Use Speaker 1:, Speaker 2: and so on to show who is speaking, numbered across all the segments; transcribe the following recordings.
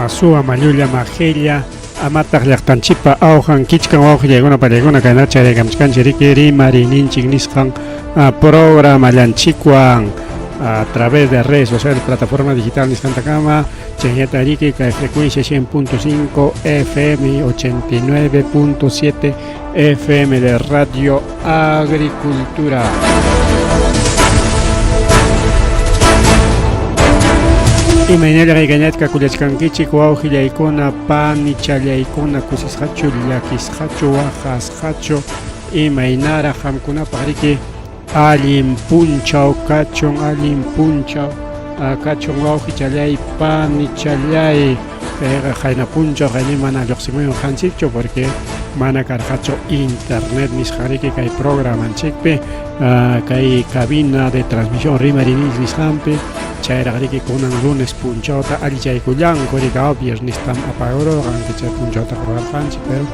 Speaker 1: Masuwa, Mallulla, Majella, amataq llaqtanchikpa awqan kichkan wawqillaykuna pallaykuna kayna chayaykamchkanchik riki rimariyninchik nisqan programallanchikwan a través de redes sociales, plataforma digital nisqantakama, chaynata riki kay frecuencia 100.5 FM 89.7 FM de Radio Agricultura. Imaynalla kaykañatka kullachkankichik wawqillaykuna, panichallaykuna, kusisqachu, llakisqachu, waqasqachu, imaynaraq qamkunapaq riki allin punchaw kachun, allin punchaw kachun wawqichallay, panichallay. Kayqa qayna punchaw qayni mana lluqsimuywan porque mana karqachu internet nisqan riki kay programanchikpi, kay cabina de transmisión rimarinis nisqanpi, chayraq riki kunan lunes punchawta allichaykullanku riki, viernestam apagarurqanki chay punchawta ruwarqanchik, pero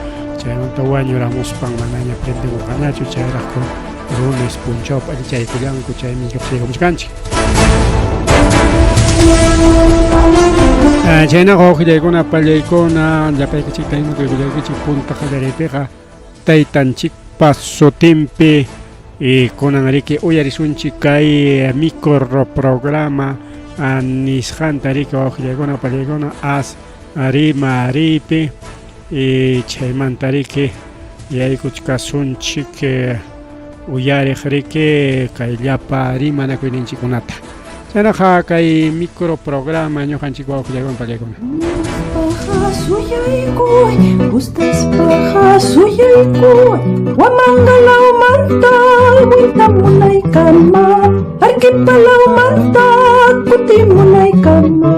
Speaker 1: chaymanta wañuramuspan manaña prendemurqañachu, chayraqku lunes punchawpi allichaykullanku, chaymi lluqsiykamuchkanchik. Chaynaqa wawqillaykuna, pallaykuna, llapaykichikta imakuykullaykichik punta qallariypiqa taytanchikpa sutinpi y kunan riki uyarisunchik kay micro programa nisqanta riki wawqillaykuna, pallaykuna, as rimariypi y chaymanta riki yaykuchkasunchik uyariq riki kay llapa rimanakuyninchikkunata. Chaynaqa kay micro programa ñuqanchik wawqillaykuna, pallaykuna.
Speaker 2: Suyaykuy, gustaspaqa suyaykuy, Huamanga lawmanta vueltamunaykama, Arequipa lawmanta kutimunaykama.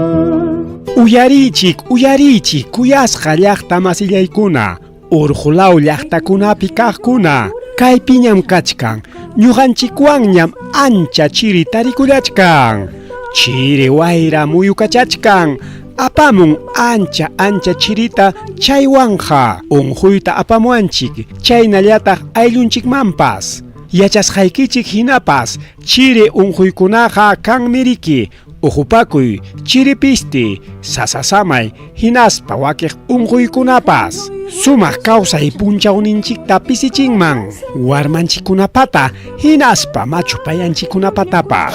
Speaker 1: Uyarichik, uyarichik, kuyasqa llaqta masillaykuna, urqulaw llaqtakunapi kaqkuna, kaypiñam kachkan, ñuqanchikwanñam ancha chiri tarikullachkan. Chiri wayra muyukachachkan, apamun ancha ancha chirita chaywanja, unquyta apamuanchik, chaynallataq ayllunchikmanpas. Yachasqaykichik hinapas, chiri unquykunaqa kanmi riki, uhupakuy, chiripisti, sasasamay, hinaspa wakiq unquykunapas. Sumaq kawsay punchawninchikta pisichinman, warmanchikkunapata, hinaspa machu payanchikkunapatapas.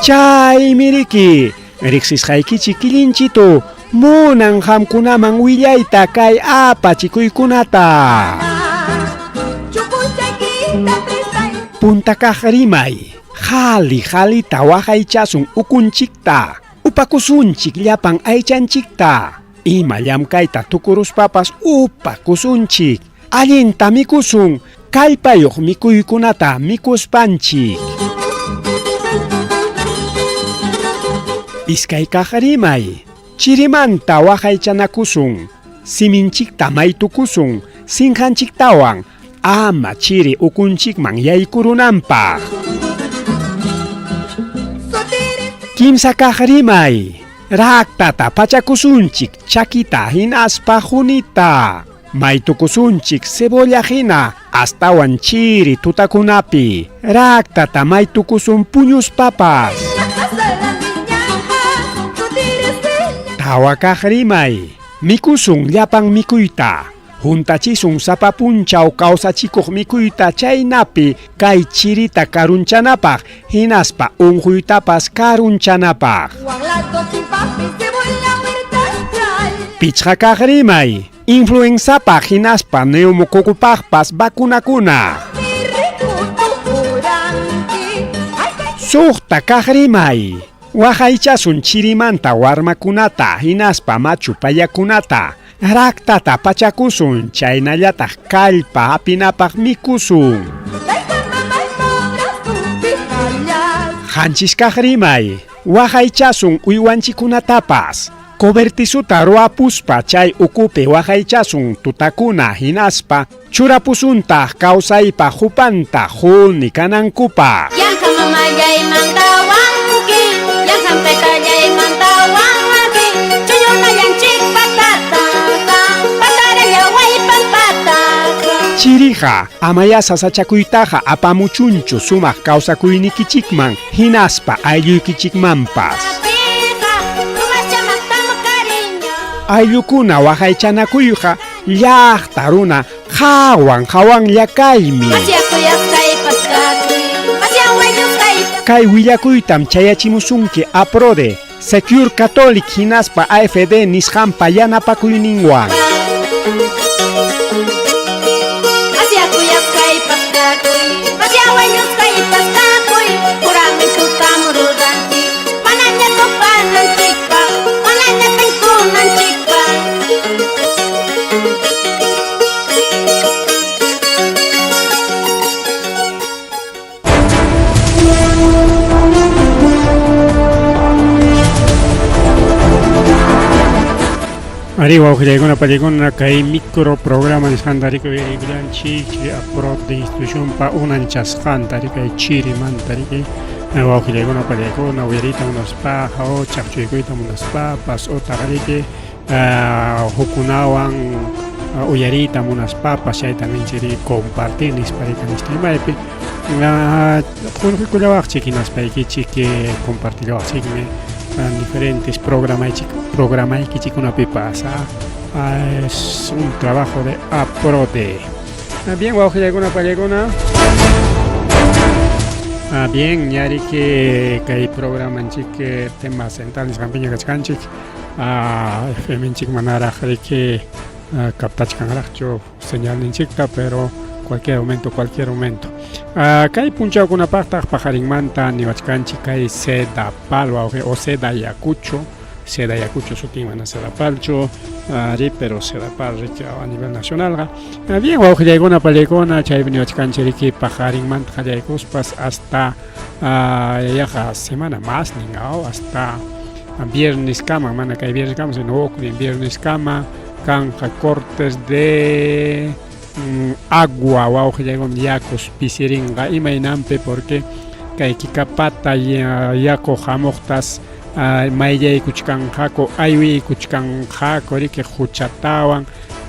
Speaker 1: Chaymi riki, riqsisqaykichik killinchitu, munan qamkunaman willayta kay apachikuykunata. Punta kaq rimay, qhali qhalita waqaychasun ukunchikta, upakusunchik llapan aychanchikta, ima llamkayta tukuruspapas upakusunchik, allinta mikusun, kallpayuq mikuykunata mikuspanchik. Iskay kaq rimay, chirimanta waqaychanakusun, siminchikta maytukusun, sinqanchiktawan, ama chiri ukunchikman yaykurunanpaq. Kimsa kaq rimay, raktata pachakusunchik chakita hinaspa junita. Maytukusunchik cebolla hina astawan chiri tutakunapi, raktata maytukusun puñuspapas. Tawa kaq rimay, mikusun llapan mikuyta, juntachisun sapa punchaw kawsachikuq mikuyta chaynapi kay chirita karunchanapaq hinaspa unquytapas karunchanapaq. Pichqa kaq rimay, influenzapaq hinaspa neumococopaqpas vacunakuna. Suqta kaq rimay, waqaychasun chirimanta warmakunata hinaspa machu payakunata, raktata pachakusun chaynallataq kallpa hapinapaq mikusun. Qanchis kaq rimay, waqaychasun uywanchikunatapas, cobertizuta ruwapuspa chay ukupi waqaychasun tutakuna hinaspa churapusuntaq kawsaypa hupanta huni kanankupaq. Chiriqa amayá sasachakuytaqa apamuchunchu sumaq kawsakuynikichikman hinaspa aylluykichikmanpas. Ayllukuna waqaychanakuyqa llaqta runa Hawan hawanlla kaymi. Kay willakuytam chayachimusunki APRODE, Secure Catholic hinaspa AFD nisqanpa yanapakuyninwan. Ari wawqillaykuna pallaykuna kay micro programa nisqanta rikuy uyarikullanchik chay aprod de institucionpa unanchasqanta rikay chirimanta rikay wawqillaykuna pallaykuna uyariyta munaspaqa o chaqchuykuyta munaspapas otaq riki Hukkunawan uyariyta munaspapas chayta ninchik compartir nispa rika nisqa imaypi qullqikullawaqchik hinaspaykichik compartillawaqchikmi diferentes programaychik programaykichikkunapipas es un trabajo de APRODE. Bien, wawqillaykuna pallaykuna. Bien, ñariki kay programanchik tema central nisqanpiña kachkanchik. FMnchik manaraq riki captachkanraqchu señalninchikta, pero cualquier momento, cualquier momento. Kay punchawkunapaqtaq paqarinmanta niwachkanchik kay Sedapal wawqi o Sedayacucho, Sedayacucho sutin mana Sedapalchu, ari, pero Sedapal riki a nivel nacionalqa. Bien, wawqillaykuna, pallaykuna, chaypi niwachkanchik riki paqarinmanta qallaykuspas hasta yaqa semana masnin, hasta viernes kama, mana kay viernes kama, sino huknin viernes kama kanqa cortes de agua wawqillaykuna yakus pisirinqa imaynanpi porque kay kikapata yaku hamuqtas mayllaykuchkanqaku aywiykuchkanqaku riki huchatawan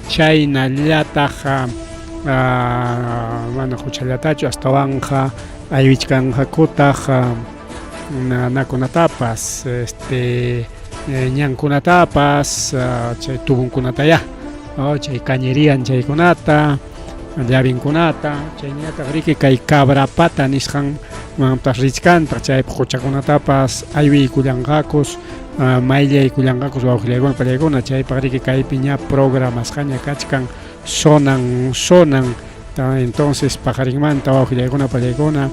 Speaker 1: chaynallataq mana huchallatachu astawanqa aywichkanqakutaq nakunatapas este ñankunatapas chay tubunkunatayá chay cañerian chaykunata llavinkunata chayñataq riki kay cabrapata nisqan manpas richkantaq chaypi quchakunatapas aywiykullanqakus mayllaykullanqakus wawqillaykuna pallaykuna chaypaq riki kaypi ña programasqaña kachkan sonan sonan entonces paqarinmanta wawqillaykuna pallaykuna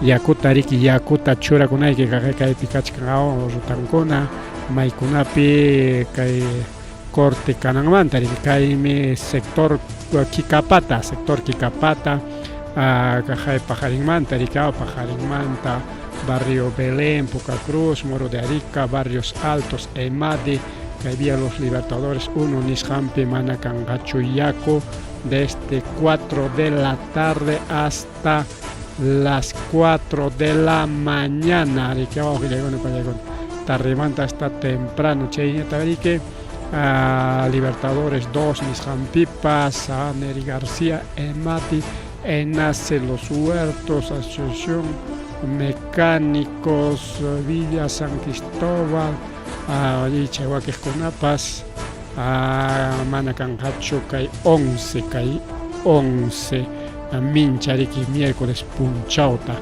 Speaker 1: yakuta riki yakuta churakunayki kaqe kaypi kachkan rutankuna maykunapi kay corte kananmanta riki kaymi sector Kikapata sector Kikapata kaqay paqarinmanta riki paqarinmanta barrio Belén, Puka Cruz, Moro de Arica, Barrios Altos, Emadi, kay Vía Los Libertadores 1 nisqanpi mana kanqachu yaku desde 4 de la tarde hasta las 4 de la mañana riki wawqillaykuna pallaykuna tardemanta hasta temprano chayñata riki Libertadores 2 nisqanpipas Neri García Emati Enace Los Huertos Asociación Mecánicos Villa San Cristóbal chay wakiqkunapas mana kanqachu kay 11 kay 11 mincha riki miércoles punchawta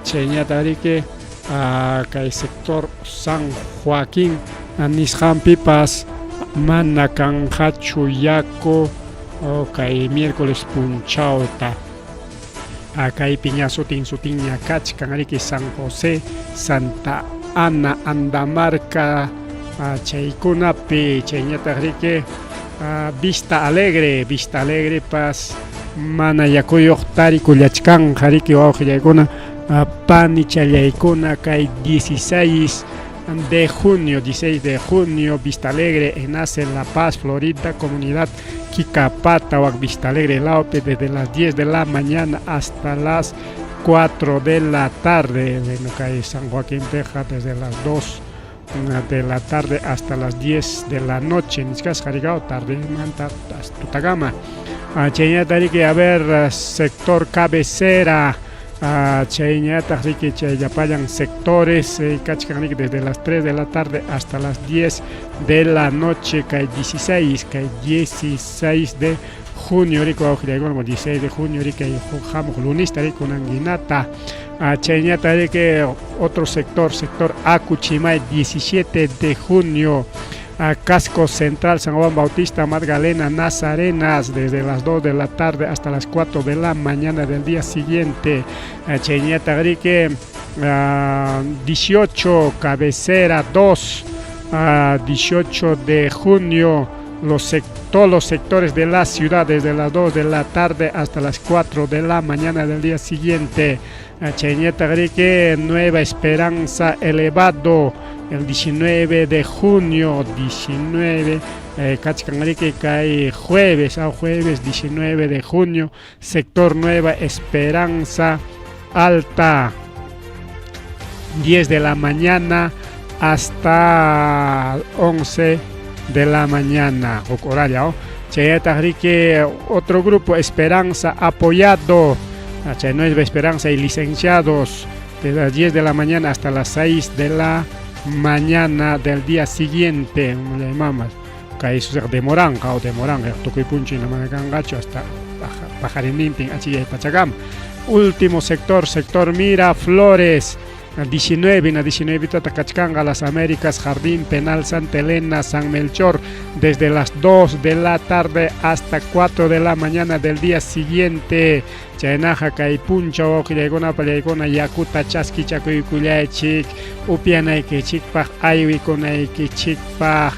Speaker 1: chayñata riki kay sector San Joaquín nisqanpipas mana kanqachu yaku kay miércoles punchawta kaypi ña sutin sutinña kachkan riki San José, Santa Ana, Andamarca chaykunapi chayñataq riki Vista Alegre, Vista Alegrepas mana yakuyuq tarikullachkanqa riki wawqillaykuna panichallaykuna kay 16 de junio, 16 de junio, Vista Alegre, Enace, La Paz, Florida, comunidad Kikapata, wak Vista Alegre, Laupe, desde las 10 de la mañana hasta las 4 de la tarde. Bueno, kay San Joaquín Peja, desde las 2 de la tarde hasta las 10 de la noche. Nichkasqa rigao tardemanta tutagama. Chayñataq riki, a ver, sector cabecera, chayñataq riki chay llapallan sectores kachkan riki desde las 3 de la tarde hasta las 10 de la noche, kay 16, kay 16 de junio riki wawqillaykuna, 16 de junio riki hamuq lunista riki kunankinata. Chayñataq riki otro sector, sector Acuchimay, 17 de junio, Casco Central, San Juan Bautista, Magdalena, Nazarenas, desde las 2 de la tarde hasta las 4 de la mañana del día siguiente. Chayñataq riki 18, cabecera 2, 18 de junio, todos los sectores de la ciudad desde las 2 de la tarde hasta las 4 de la mañana del día siguiente. Chayñataq riki Nueva Esperanza Elevado, el 19 de junio, 19, kachkan riki kay jueves, jueves 19 de junio, sector Nueva Esperanza Alta, 10 de la mañana hasta 11 de la mañana, horario. Chayataq riki otro grupo, Esperanza Apoyado, Nueva Esperanza y licenciados, desde las 10 de la mañana hasta las 6 de la mañana del día siguiente, mamas, kay demoranqa o demoranqa tukuy punchi mana kanqachu hasta paqarinnintin achiyay pachakama. Último sector, sector Miraflores, 19, na 19 kachkanqa Las Américas, Jardín Penal Santa Elena, San Melchor, desde las 2 de la tarde hasta 4 de la mañana del día siguiente. Chaynaqa kay punchaw wawqillaykuna pallaykuna yakuta chaskichakuykullaychik, upyanaykichikpaq, aywikunaykichikpaq,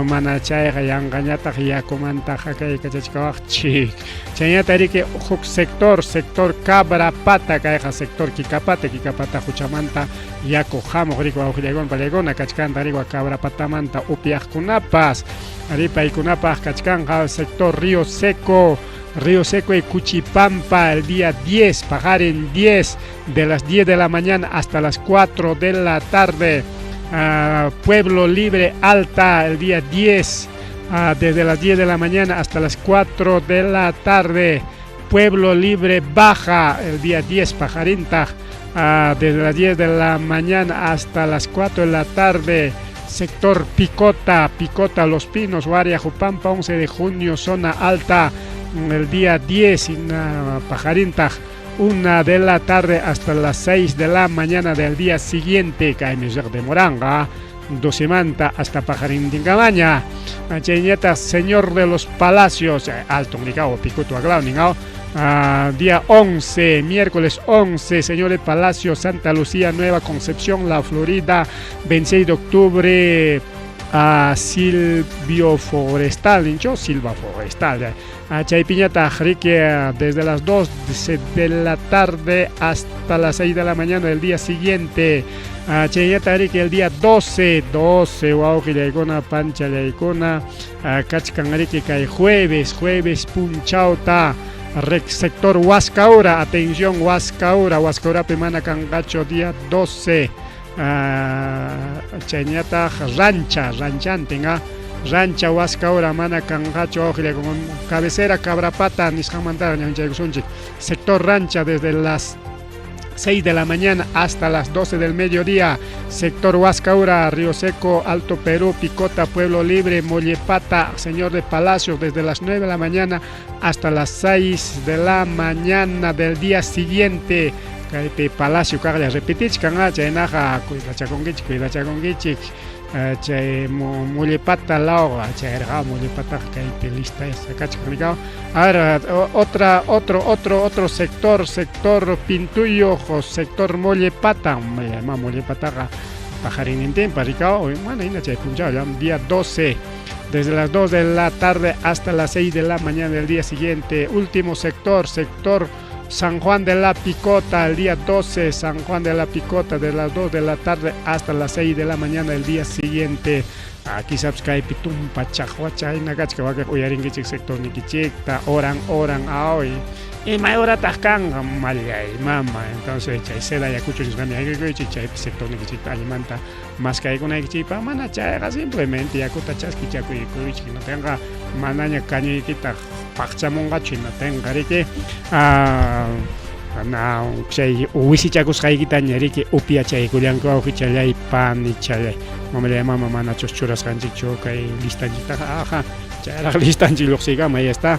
Speaker 1: mana chayqa yanqañataq yakumanta hakaykachachkawaqchik. Chayñata riki huk sector, sector Cabrapata, kayqa sector Kikapata, Kikapata huchamanta yaku hamuq riki wawqillaykuna pallaykuna kachkanta riki Cabrapatamanta upyaqkunapas. Ari paykunapaq kachkanqa sector Río Seco, Río Seco y Cuchipampa, el día 10, paqarin 10, de las 10 de la mañana hasta las 4 de la tarde. Pueblo Libre Alta, el día 10, desde las 10 de la mañana hasta las 4 de la tarde. Pueblo Libre Baja, el día 10, paqarinta, desde las 10 de la mañana hasta las 4 de la tarde. Sector Picota, Picota Los Pinos, Huariajupampa, 11 de junio, zona alta, el día 10, paqarinta, 1 de la tarde hasta las 6 de la mañana del día siguiente, de Moranga, Dosimanta hasta Pajarintincamaña. Chayñata, Señor de los Palacios, Alto Ningao, Picoto Aglao, Ningao, día 11, miércoles 11, Señor de Palacios, Santa Lucía, Nueva Concepción, La Florida, 26 de octubre, a Silvio Forestal, dicho Silva Forestal, a Chaypiñata, Jrique, desde las 2 de la tarde hasta las 6 de la mañana del día siguiente. A Chayñata, Jrique, el día 12, 12, wawqillaykuna, panchallaykuna, kachkan riki kay jueves, jueves punchawta, sector Huascaura, atención Huascaura, Huascaurapi mana kanqachu día 12. Chayñataq rancha, ranchantin, rancha Huascaura mana kanqachu wawqilla cabecera Cabrapata nisqanmanta ñawinchaykusunchik. Sector rancha desde las 6 de la mañana hasta las 12 del mediodía. Sector Huascaura, Río Seco, Alto Perú, Picota, Pueblo Libre, Mollepata, Señor de Palacios, desde las 9 de la mañana hasta las 6 de la mañana del día siguiente. Kaypi Palacio kaqlla repitichkan, chaynaqa cuidachakunkichik, cuidachakunkichik, chay Mollepata law, chayrqa Mollepata kaypi lista kachkan nikaw. A ver, otra, otro, otro, otro sector, sector Pintuyo, sector Mollepata, llama Mollepataqa paqarinnintinpa rikaw, bueno, hina chay punchaw, ya, día 12, desde las 2 de la tarde hasta las 6 de la mañana del día siguiente. Último sector, sector San Juan de la Picota, el día 12, San Juan de la Picota, de las 2 de la tarde hasta las 6 de la mañana del día siguiente. Aquí sabes que hay pitumpa, chaqwacha, hinakachka, waka uyarinkichik sector nikichikta, oran, oran, aoy. Imay horataq kanqa, mallay, mama. Entonces, chay seda yakuchu nisqami aykuykichik, chaypi sector nikichikta allimanta maskaykunaykichikpa, mana chayqa simplemente yakuta chaskichakuykichik, no tenga manaña cañuykita paqchamunqachu hinaptinqa riki na chay wisichakusqaykitaña riki upyachaykullanku wawqichallay panichallay mamallay mama manachus churasqanchikchu kay listanchiktaqa aja chayraq listanchik lluqsiykama ahí está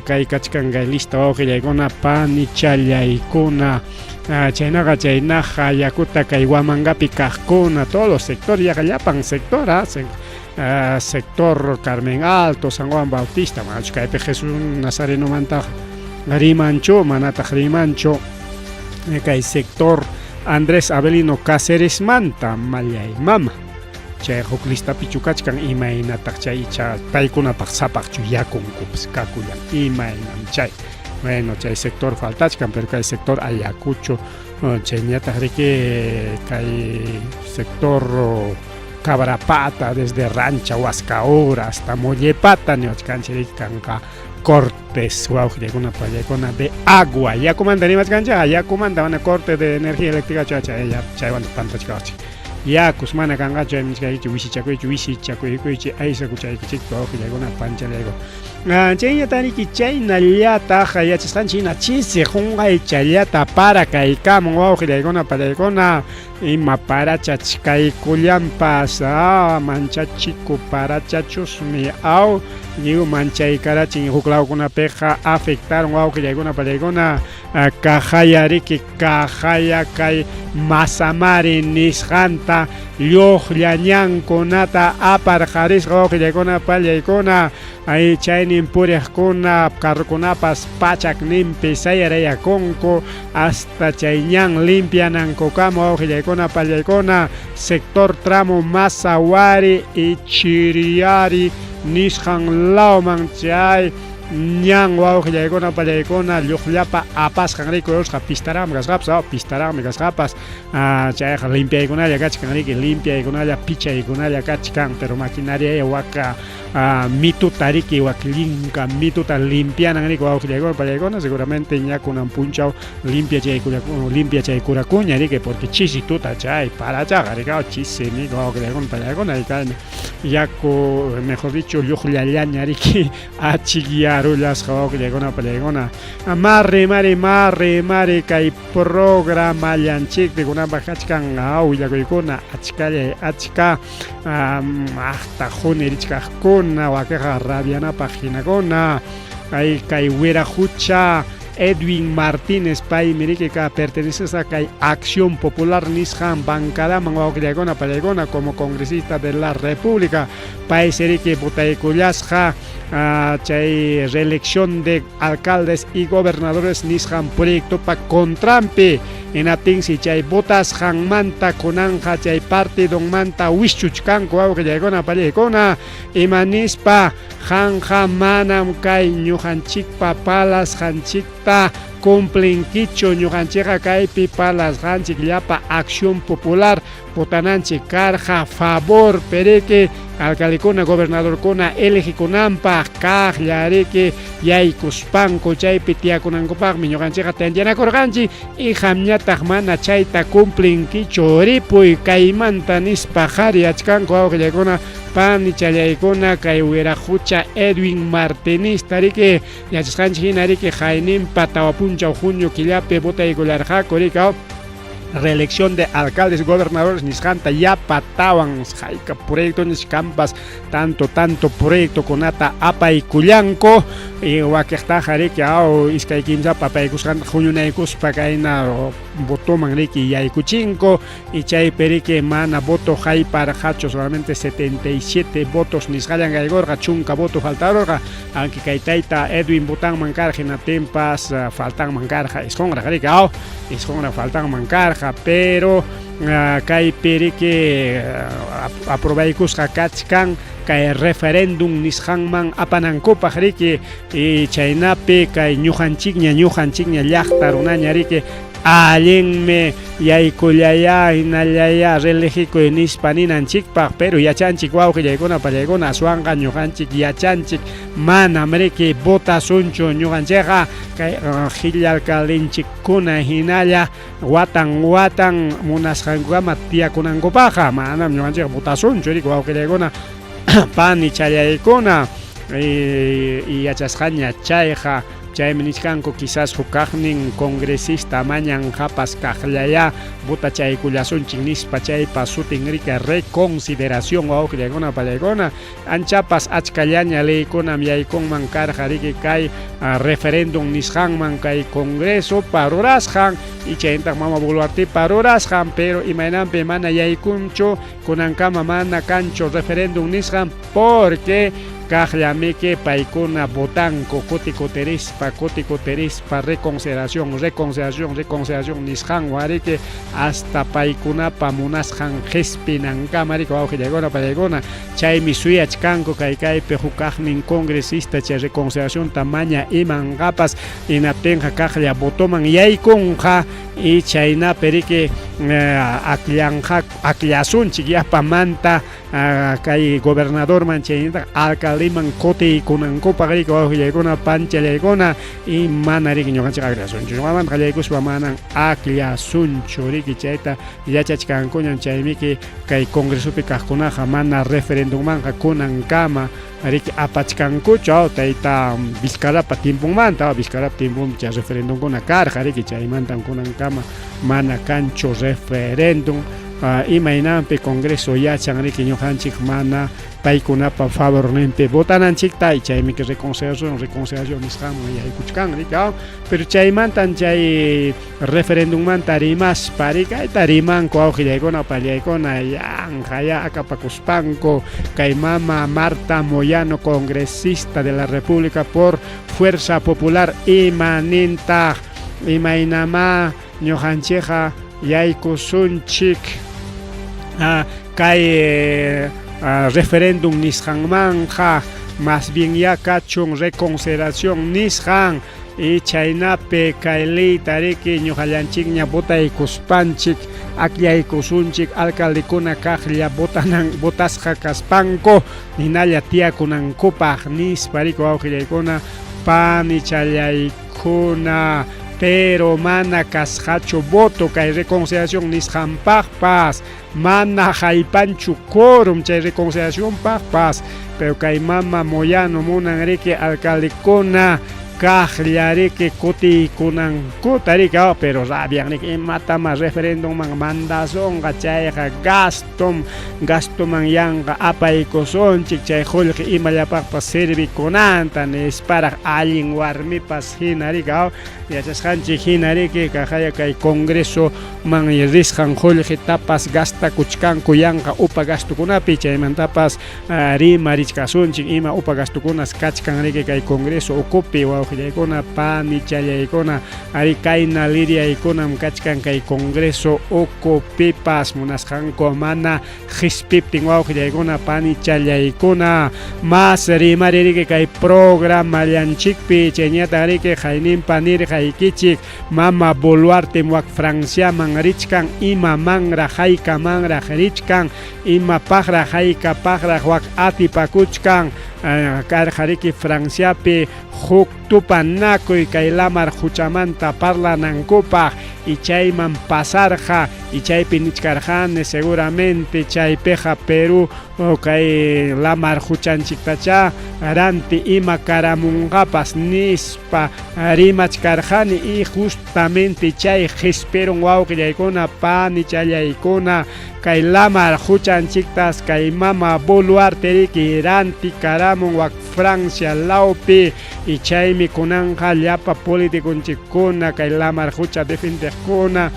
Speaker 1: kay kachkan kay lista wawqillaykuna panichallaykuna chaynaqa chaynaqa yakuta kay Huamangapi kaqkuna todo sector yaqa llapan sector sector Carmen Alto San Juan Bautista manachu kaypi Jesús Nazarenomanta rimanchu manataq rimanchu kay sector Andrés Avelino Cáceresmanta mallay mama chay huk listapichu kachkan imaynataq chay icha paykunapaq sapaqchu yakunkupas kakullan imaynam chay bueno chay sector faltachkan pero kay sector Ayacucho chayñataq riki kay sector Cabrapata desde Rancha Huascaura hasta Mollepata niwachkanchik riki kanqa cortes wawqillaykuna pallaykuna de agua yakumanta rimachkanchik yakumanta mana corte de energía eléctrica chaywanta pantachkawachik yakus mana kanqachu chaymi nichkaykichik wisichakuychik wisichakuychik aysakuchaykichikpa wawqillaykuna panchallaykuna chayñata riki chaynallataq yachasqanchik hina chisi qunqaychallata para kaykamun wawqillaykuna pallaykuna ima parachachkaykullanpas manchachiku parachachusmi aw lliw manchaykarachin huk lawkunapiqa afectaron wawqillaykuna pallaykuna kaqaya riki kaqaya kay masamari nisqanta lluqlla ñankunata aparqarisqa wawqillaykuna pallaykuna ay chaynin puriqkuna carrokunapas pachakninpi sayarayakunku hasta chay ñan limpianankukama wawqillaykuna pallaykuna sector tramo Masawari y Chiriari nisqan lawman chay ñan wawqillaykuna pallaykuna lluqllapa apasqan rikurusqa pistaraqmi kasqapas pistaraqmi kasqapas chayqa limpiaykunalla kachkan riki limpiaykunalla pichaykunalla kachkan pero maquinaria waka mituta riki wak llinka mituta limpianan riki wawqillaykuna pallaykuna seguramente ña kunan punchaw limpiachaykurakuña riki porque chisi tuta chay parachaqa riki chisi niki wawqillaykuna pallaykuna kayna yaku mejor dicho lluqllallaña riki achikyarullasqa wawqillaykuna pallaykuna mari mari mari mari kay programallanchikpi kunanpaq kachkan willakuykuna achkallay achka aqta quni richkaqkuna wakiqa rabianapaq hinakuna kay kay wiraqucha Edwin Martínez paymi riki ka pertenece a kay Acción Popular nisqan bancadaman wawqillaykuna pallaykuna como congresista de la República pay riki votaykullasqa chay reelección de alcaldes y gobernadores nisqan proyectopa contranpi hinaptinsi chay votasqanmanta kunanqa chay partidonmanta wischuchkanku wawqillaykuna pallaykuna imanispa qanqa manam kay ñuqanchikpa palasqanchikta cumplinkichu ñuqanchikqa kaypi palasqanchik llapa Acción Popular votananchik karqa favor periki alcaldekuna gobernadorkuna elegikunanpaq kaqlla riki yaykuspanku chaypi tiyakunankupaqmi ñuqanchikqa tantianakurqanchik y qamñataq mana chayta cumplinkichu ripuy kaymanta nispa qhariyachkanku wawqillaykuna panichallaykuna kay wiraqucha Edwin Martínez riki yachasqanchik hina riki qayninpa 4 punchaw junio killapi votaykullarqaku riki reelección de alcaldes y gobernadores nisqanta llapa tawan hayka proyecto nishkanpas tanto tanto proyecto kunata apaykullanku y wakiqtaqa riki aw iskay kimsapa apaykusqanta huñunaykuspa kayna votoman riki yaykuchinku y chaypi riki mana voto hayparqachu solamente 77 votos nisqallan kaykurqa chunka voto faltarurqa aunque kay tayta Edwin votanman karqa hinaptinpas faltanman karqa isqunraq riki aw isqunraq faltanman karqa pero kaypi riki aprobaykusqa kachkan kay referéndum nisqanman apanankupaq riki y chaynapi kay ñuqanchikña ñuqanchikña llaqta runaña riki allinmi yaykullaya hinallaya reelegikuy nispa ninanchikpaq pero yachanchik wawqillaykuna pallaykuna aswanqa ñuqanchik yachanchik manam riki votasunchu ñuqanchikqa kay qilla alcaldenchikkuna hinalla watan watan munasqankukama tiyakunankupaqqa manam ñuqanchikqa votasunchu riki wawqillaykuna panichallaykuna. Y yachasqaña chayqa, chaymi nichkanku quizás hukaqnin congresista mañanqapas kaqllayá votachaykullasunchik nispa, chaypa sutin rika reconsideración wawqillaykuna pallaykuna, anchapas achkallaña leykunam yaykunman karqa riki kay referéndum nisqanman kay congresopa rurasqan y chayntaq mama Boluartepa rurasqan, pero imaynanpi mana yaykunchu kunankama mana kanchu referéndum nisqan porque kaqllamiki paykuna votanku kuti kutirispa kuti kutirispa reconsideración reconsideración reconsideración nisqanwan riki hasta paykunapa munasqan qispinankama riki wawqillaykuna pallaykuna, chaymi suyachkanku kay kaypi huk kaqnin congresista chay reconsideracionta maña imanqapas, hinaptinqa kaqlla votoman yaykunqa y chaynapi riki akllanqa akllasunchik yapamanta kay gobernadorman chaynataq alcaldeman kutiykunankupaq riki wawqillaykuna panchallaykuna y mana riki ñuqanchik akllasunchu, ñuqamanta qallaykuspa manan akllasunchu riki, chayta yachachkankuñam, chaymiki kay congresopi kaqkunaqa mana referendummanqa kunankama riki apachkankuchu, tayta Vizcarrapa tiemponmanta, Vizcarrapa tiemponpi chay referendumkuna karqa riki, chaymantam kunankama mana kanchu referéndum. Imaynanpi congreso yachan riki ñuqanchik mana paykunapa favorninpi votananchikta, y chaymi reconsideración reconsideración nisqanman yaykuchkan riki, pero chaymantan chay referendummanta rimaspa riki kayta rimanku wawqillaykuna pallaykuna yanqa ya akapakuspanku kay mama Marta Moyano, congresista de la República por Fuerza Popular, imanintaq imaynamá ñuqanchikqa yaykusunchik kay referéndum nisqanmanqa, más bien ya kachun reconsideración nisqan y chaynapi kay leyta riki ñuqallanchikña votaykuspanchik akllaykusunchik alcaldekuna kaqlla votanan votasqa kaspanku hinalla tiyakunankupaq nispa riki wawqillaykuna panichallaykuna, pero mana kasqachu voto kay reconsideración nisqanpaqpas, mana haypanchu quórum chay reconsideracionpaqpas, pero kay mama Moyano munan riki alcaldekuna kaqlla riki kutiykunankuta riki, pero rabian riki imatama referendumman mandasonqa chayqa gastom gastoman yanqa apaykusunchik chay qullqi imallapaqpas servikunanta nisparaq allin warmipas hina riki, yachasqanchik hina riki kaqaya kay congresoman risqan qullqitapas gastakuchkanku yanqa upa gastokunapi, chaymantapas rimarichkasunchik ima upa gastokunas kachkan riki kay congreso ukupi wawqillaykuna panichallaykuna, ari kayna liriaykunam kachkan kay congreso ukupipas munasqanku mana qispiptin wawqillaykuna panichallaykuna, mas rimari riki kay programallanchikpi, chayñataq riki qayninpa nirqaykichik mama Boluarte wak Franciaman richkan imamanraq haykamanraq richkan imapaqraq haykapaqraq wak atipakuchkan karqa riki Franciapi huk tupanakuy kay lamar huchamanta parlanankupaq y chayman pasarqa y chaypi nichkarqani seguramente chaypiqa Perú kay lamar huchanchiktacha ranti ima karamunqapas nispa rimachkarqani y justamente chay qispirun wawqillaykuna panichallaykuna kay lamar huchanchiktas kay mama Boluarte riki ranti karamun wak Francia lawpi y chaymi kunanqa llapa politiconchikkuna kay lamar hucha defendeqkuna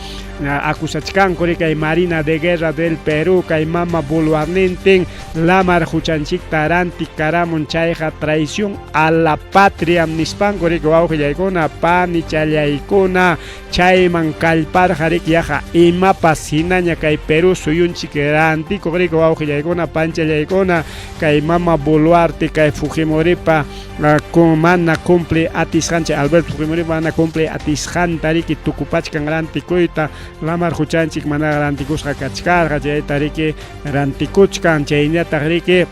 Speaker 1: acusachkanku riki kay Marina de Guerra del Perú kay mama Boluarnintin lamar huchanchikta ranti karamun chayqa traición a la patria nispanku riki wawqillaykuna panichallaykuna, chayman kallparqa riki yaqa imapas hinaña kay Perú suyunchik rantikuq riki wawqillaykuna panchallaykuna kay mama Boluarte kay Fujimoripa mana cumple atisqanchik Alberto Fujimoripa mana cumple atisqanta riki tukupachkan rantikuyta lamar huchanchik mana rantikusqa kachkarqa chayta riki rantikuchkan chaynataq riki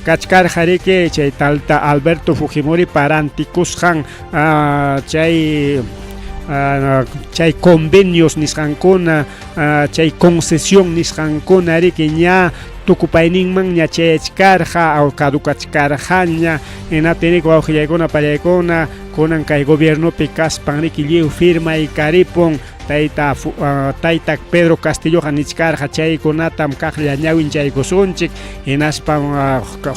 Speaker 1: kachkarqa riki chay talta Alberto Fujimoripa rantikusqan chay chay convenios nisqankuna chay concesión nisqankuna riki ña. Tukupayninmanña chayachkarqa o caducachkarqaña. Hinaptin riki wawqillaykuna pallaykuna kunan kay gobiernopi kaspan riki lliw firmaykaripun. Tayta tayta Pedro Castilloqa nichkarqa chaykunatam kaqlla ñawinchaykusunchik hinaspam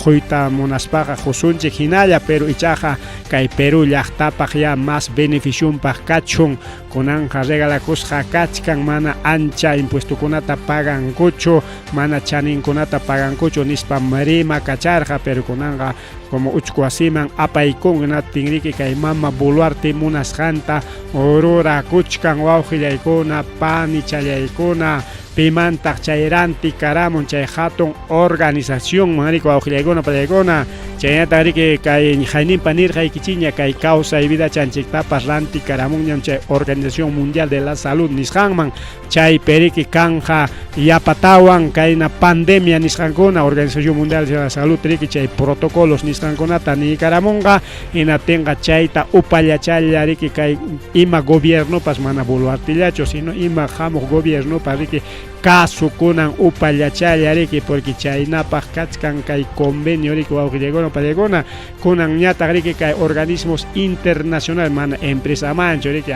Speaker 1: quyta munaspaqa qusunchik hinalla, pero ichaqa kay Perú llaqtapaq ya más beneficionpaq kachun. Kunanqa regalakusqa kachkan, mana ancha impuestokunata pagankuchu, mana chaninkunata pagankuchu nispam rimakacharqa, pero kunanqa como uchku wasiman apaykun. Hinaptin riki kay mama Boluarte munasqanta rurakuchkan. Wawqillaykuna panichallaykuna, pimantaq chay rantikaramun? Chay hatun organizacionman riki, wawqillaykuna pallaykuna. Chaynataq riki kay hayninpa nirqaykichikña, kay kawsay vidachanchiktapas rantikaramunñam chay Organización Mundial de la Salud nisqanman. Chaypi riki kanja yapatawan kayna pandemia nisqankuna. Organización Mundial de la Salud riki chay protocolos nisqankunata niykaramunqa. Hinaptinqa chayta upallachalla riki kay ima gobiernopas, mana Boluartillachu, sino ima hamuq gobiernopas riki kasukunan upallachalla riki, porque chaynapaq kachkan kay convenio riki, wawqillaykuna pallaykuna. Kunanñataq riki kay organismos internacional, mana empresamanchu riki,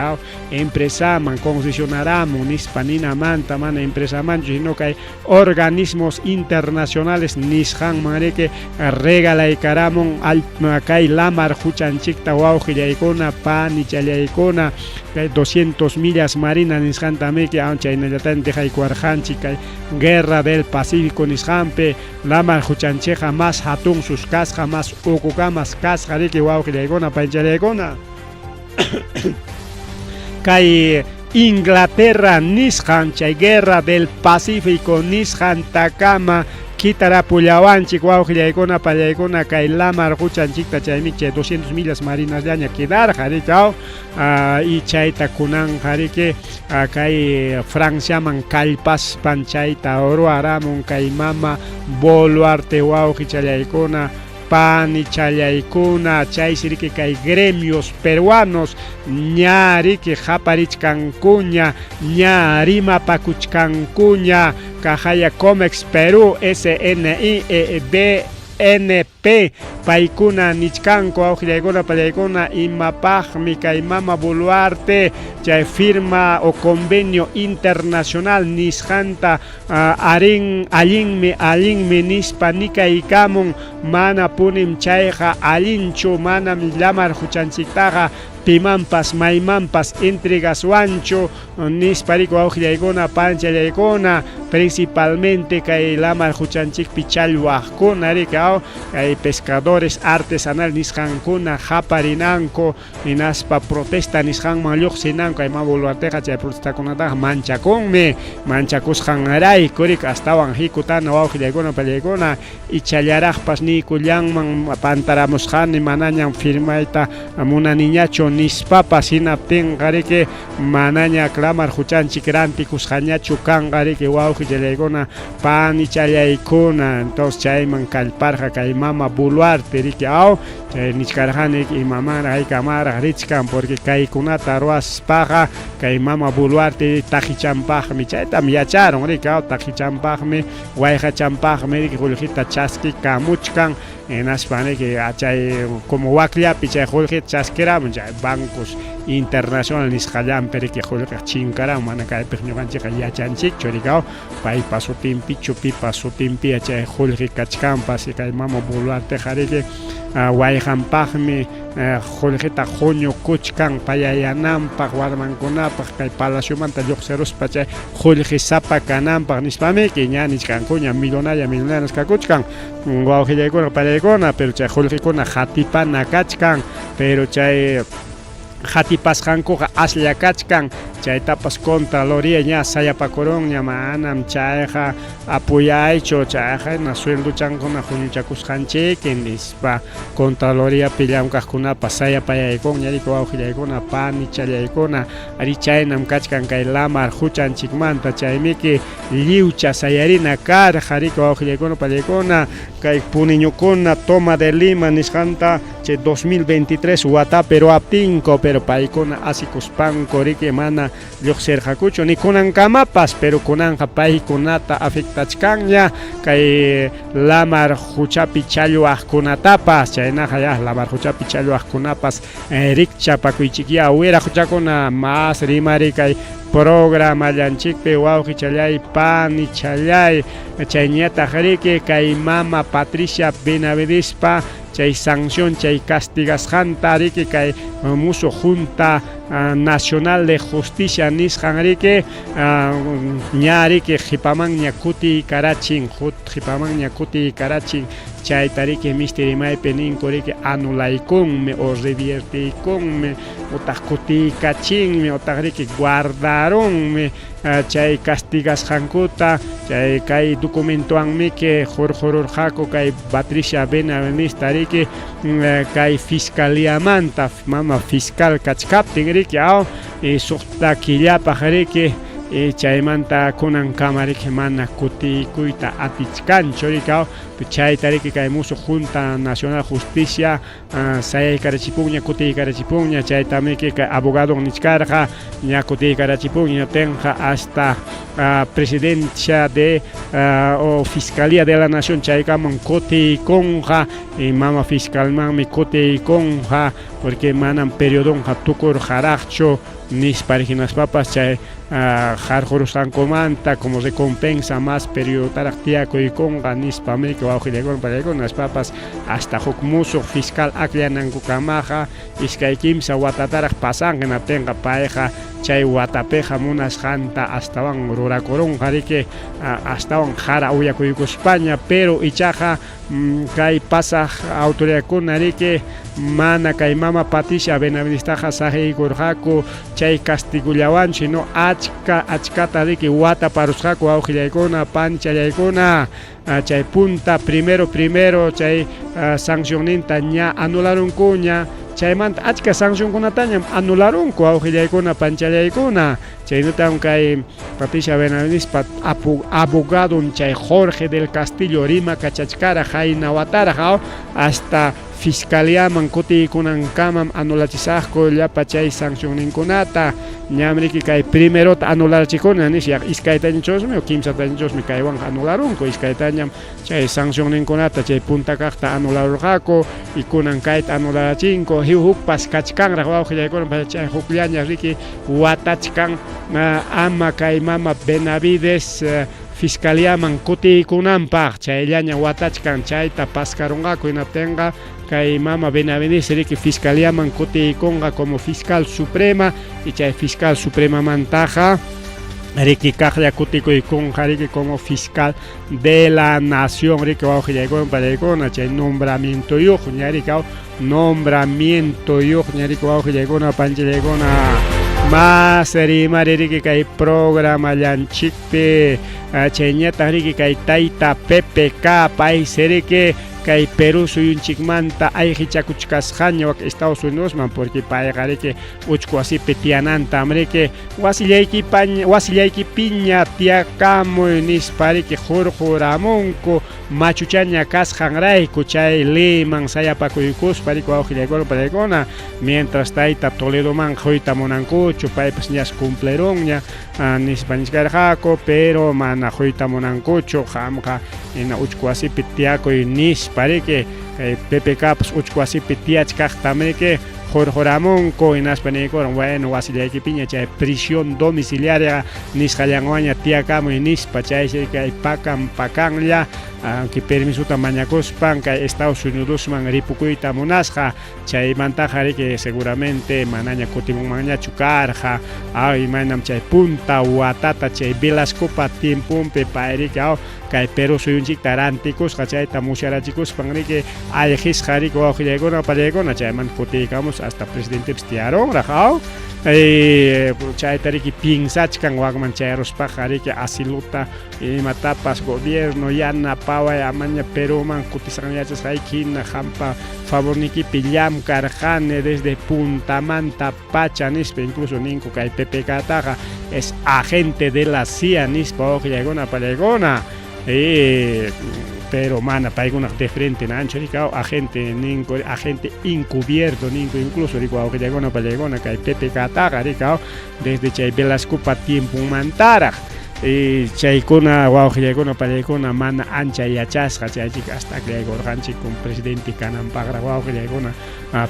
Speaker 1: empresaman concesionaramun nispa ninamanta, mana empresamanchu, sino kay organismos internacionales nisqanman riki regalaykaramun kay lamar huchanchikta, wawqillaykuna panichallaykuna. Kay 200 millas marinas nisqanta miki chaynallatami dejaykuwarqanchik kay Guerra del Pacífico nisqanpi. Lamar huchanchikqa mas hatun sus kasqa, mas ukukamas kasqa riki, wawqillaykuna panichallaykuna. Kay Inglaterra nisqan chay Guerra del Pacífico nisqantakama kitarapullawanchik, wawqillaykuna pallaykuna, kay lamar huchanchikta. Chaymi chay 200 millas marinasllaña quedarqa riki. Y chayta kunanqa riki kay Franciaman kallpaspan chayta ruwaramun kay mama Boluarte, wawqichallaykuna panichallaykuna. Chaysi riki kay gremios peruanos ña riki qaparichkankuña, ña rimapakuchkankuña. Kaqaya Comex Perú, SNI, E B NP, paykuna nichkanku, wawqillaykuna pallaykuna: imapaqmi kay mama Boluarte chay firma o convenio internacional nisqanta arin allinmi allinmi nispa nikaykamun? Mana punim chayqa allinchu, manam lamar huchanchiktaqa pimanpas maymanpas entregaswanchu nispa riki, wawqillaykuna panchallaykuna. Principalmente kay lamar huchanchikpi challwaqkuna riki, kay pescadores artesanal nisqankuna qaparinanku hinaspa protesta nisqanman lluqsinanku. Kay mama Boluarteqa chay protestakunataqa manchakunmi. Manchakusqanrayku riki astawan hikutana, wawqillaykuna pallaykuna. Ichallaraqpas niykullanman pantaramusqani, manañam firmayta munaniñachu nispapas. Hinaptinqa riki manaña lamar huchanchik rantikusqañachu kanqa riki, wawqichallaykuna panichallaykuna. Entonces chayman kallparqa kay mama Boluarte riki. Chay nichkarqani imamanraq haykamaraq richkan, porque kaykunata ruwaspaqa kay mama Boluarte taqichanpaqmi, chaytam yacharun riki, taqichanpaqmi, wayqachanpaqmi riki qullqita chaskikamuchkan. Hinaspa riki chay como wakllapi chay qullqita chaskiramun, chay bancos internacional nisqallanpi riki qullqi chinkaramun. Mana kaypiq ñuqanchikqa yachanchikchu riki paypa sutinpichu, pipa sutinpi chay qullqi kachkanpas. Kay mama Boluarteqa riki wayqanpaqmi qullqita huñukuchkan payayananpaq, warmankunapaq, kay palaciomanta lluqsiruspa chay qullqisapa kananpaq nispamiki ña nichkankuña, millonaria millonarios kakuchkan, wawqillaykuna pallaykuna. Pero chay qullqikuna qatipana kachkan, pero chay qatipasqankuqa aslla kachkan. Chaytapas Contraloría ña sayapakurunña, manam chayqa apuyaychu, chayqa hina sueldochankuna huñuchakusqanchiki nispa. Contraloriapi llamkaqkunapas sayapayaykunña riki, wawqillaykuna panichallaykuna. Ari chaynam kachkan kay lamar huchanchikmanta. Chaymiki lliwcha sayarina karqa riki, wawqillaykuna pallaykuna. Kay puniñukuna toma de Lima nisqanta chay 2023 watapi ruwaptinku, pero paykuna asikuspanku riki mana. mana lluqsirqakuchu ni kunankamapas, pero kunanqa paykunata afectachkanña kay lamar huchapi challwaqkunatapas. Chaynaqa ya lamar huchapi challwaqkunapas rikchapakuychikyá wiraquchakuna mas rimari kay programallanchikpi wawqichallay panichallay. Chayñataq riki kay mama Patricia Benavidespa chay sanción chay castigasqanta riki kay musuq Junta Nacional de Justicia nisqan riki ña riki qhipamanña kutiykarachin, qhipamanña kutiykarachin chayta riki misti rimaypi ninku riki anulaykunmi o reviertiykunmi utaq kutiykachinmi utaq riki guardarunmi chay castigasqankuta. Chay kay documentowanmiki hurqururqaku kay Patricia Benavidesta riki kay fiscaliamanta mama fiscal kachkaptin riki aw suqta killapaq riki chaymanta kunankama riki mana kutiykuyta atichkanchu riki aw chayta riki kay musuq Junta Nacional Justicia sayaykarachipunña kutiykarachipunña chaytamiki kay abogadon nichkarqa ña kutiykarachipunña tenqa hasta presidencia de o Fiscalía de la Nación chaykaman kutiykunqa y mama fiscalmanmi kutiykunqa porque manam periodonqa tukurqaraqchu nispa hinaspapas chay qarqurusqankumanta como recompensa más periodotaraq tiyakuykunqa nispa miki wawqillaykuna pallaykuna nispapas hasta huk musuq fiscal akllanankukamaqa iskay kimsa watataraq pasanqa hinaptinqa payqa chay watapiqa munasqanta astawan rurakurunqa riki astawan qara uyakuykuspaña pero ichaqa kay pasaq autoridadkuna riki mana kay mama Patricia Benavidestaqa saqiykurqaku chay castigullawanchu sino achka achkata riki wataparusqaku wawqillaykuna panchallaykuna chay punta primero primero chay sancionninta ña anularunkuña chaymanta achka sancionkunatañam anularunku wawqillaykuna panchallaykuna chaynatam kay Patricia Benavidespa abogadon chay Jorge del Castillo rima kachachkara qayna wataraq hasta fiscaliaman kutiykunankamam anulachisaqku llapa chay sancionninkunata ñam riki kay primerota anularachikuna nisha iskaytañachusmi o kimsatañachusmi kaywanqa anularunku iskaytañam chay sancionninkunata chay punta kaqta anularurqaku y kunan kayta anularachinku hukpas kachkanraq wawqillaykuna chay hukllaña riki watachkan ama kay mama Benavides fiscaliaman kutiykunanpaq chayllaña watachkan chayta paskarunqaku hinaptinqa kay mama Benavides riki fiscaliaman kutiykunqa como fiscal suprema y chay fiscal supremamantaqa riki kaqlla kutikuykunqa riki como fiscal de la nación riki wawqillaykuna pallaykuna chay nombramientoyuq ña riki nombramientoyuq ña riki wawqillaykuna panchallaykuna mas rimari riki kay programallanchikpi chayñataq riki kay tayta PPK paysi riki kay Perú suyunchikmanta ayqichakuchkasqaña wak Estados Unidosman porque payqa riki uchku wasipi tiyanantam riki wasillaykipiña tiyakamuy nispa riki hurquramunku machuchaña kasqanrayku chay leyman sayapakuykuspa riki wawqillaykuna pallaykuna mientras tayta Toledoman quyta munankuchu paypas ñas cumplirunña nispa nichkarqaku pero mana quyta munankuchu qamqa hina uchku wasipi tiyakuy nispa riki kay PPKpas uchku wasipi tiyachkaqtam riki hurquramunku hinaspa niykuran bueno wasillaykipiña chay prisión domiciliaria nisqallanwanña tiyakamuy nispa chaysi kay pakan pakanlla aunque permisota mañakuspan kay Estados Unidosman ripukuyta munasqa chaymantaqa riki seguramente manaña kutimunmanñachu karqa ay imaynam chay punta watata chay Velascopa tiemponpi pay riki kay Perú suyunchikta rantikusqa chayta musyarachikuspan riki ayqisqa riki wawqillaykuna pallaykuna chaymanta kutiykamus hasta presidentepis tiyarunraq chayta riki piensachkan wakman chayaruspaqa riki asiluta imatapas gobierno yanapaway amaña Perúman kutisqan yachasqayki hina qampa favornikipi llamkarqani desde puntamanta pacha nispa incluso ninku kay PPKtaqa es agente de la CIA nispa wawqillaykuna pallaykuna. Pero mana paykunaq de frente nanchu rikaw agente ninku agente encubierto ninku incluso rikaw wawqillaykuna pallaykuna kay PPK-taqa rikaw desde chay Velascopa tiemponmantaraq chaykuna wawqillaykuna pallaykuna mana ancha yachasqa chaychik hasta akllaykurqanchik con presidente kananpaqraq wawqillaykuna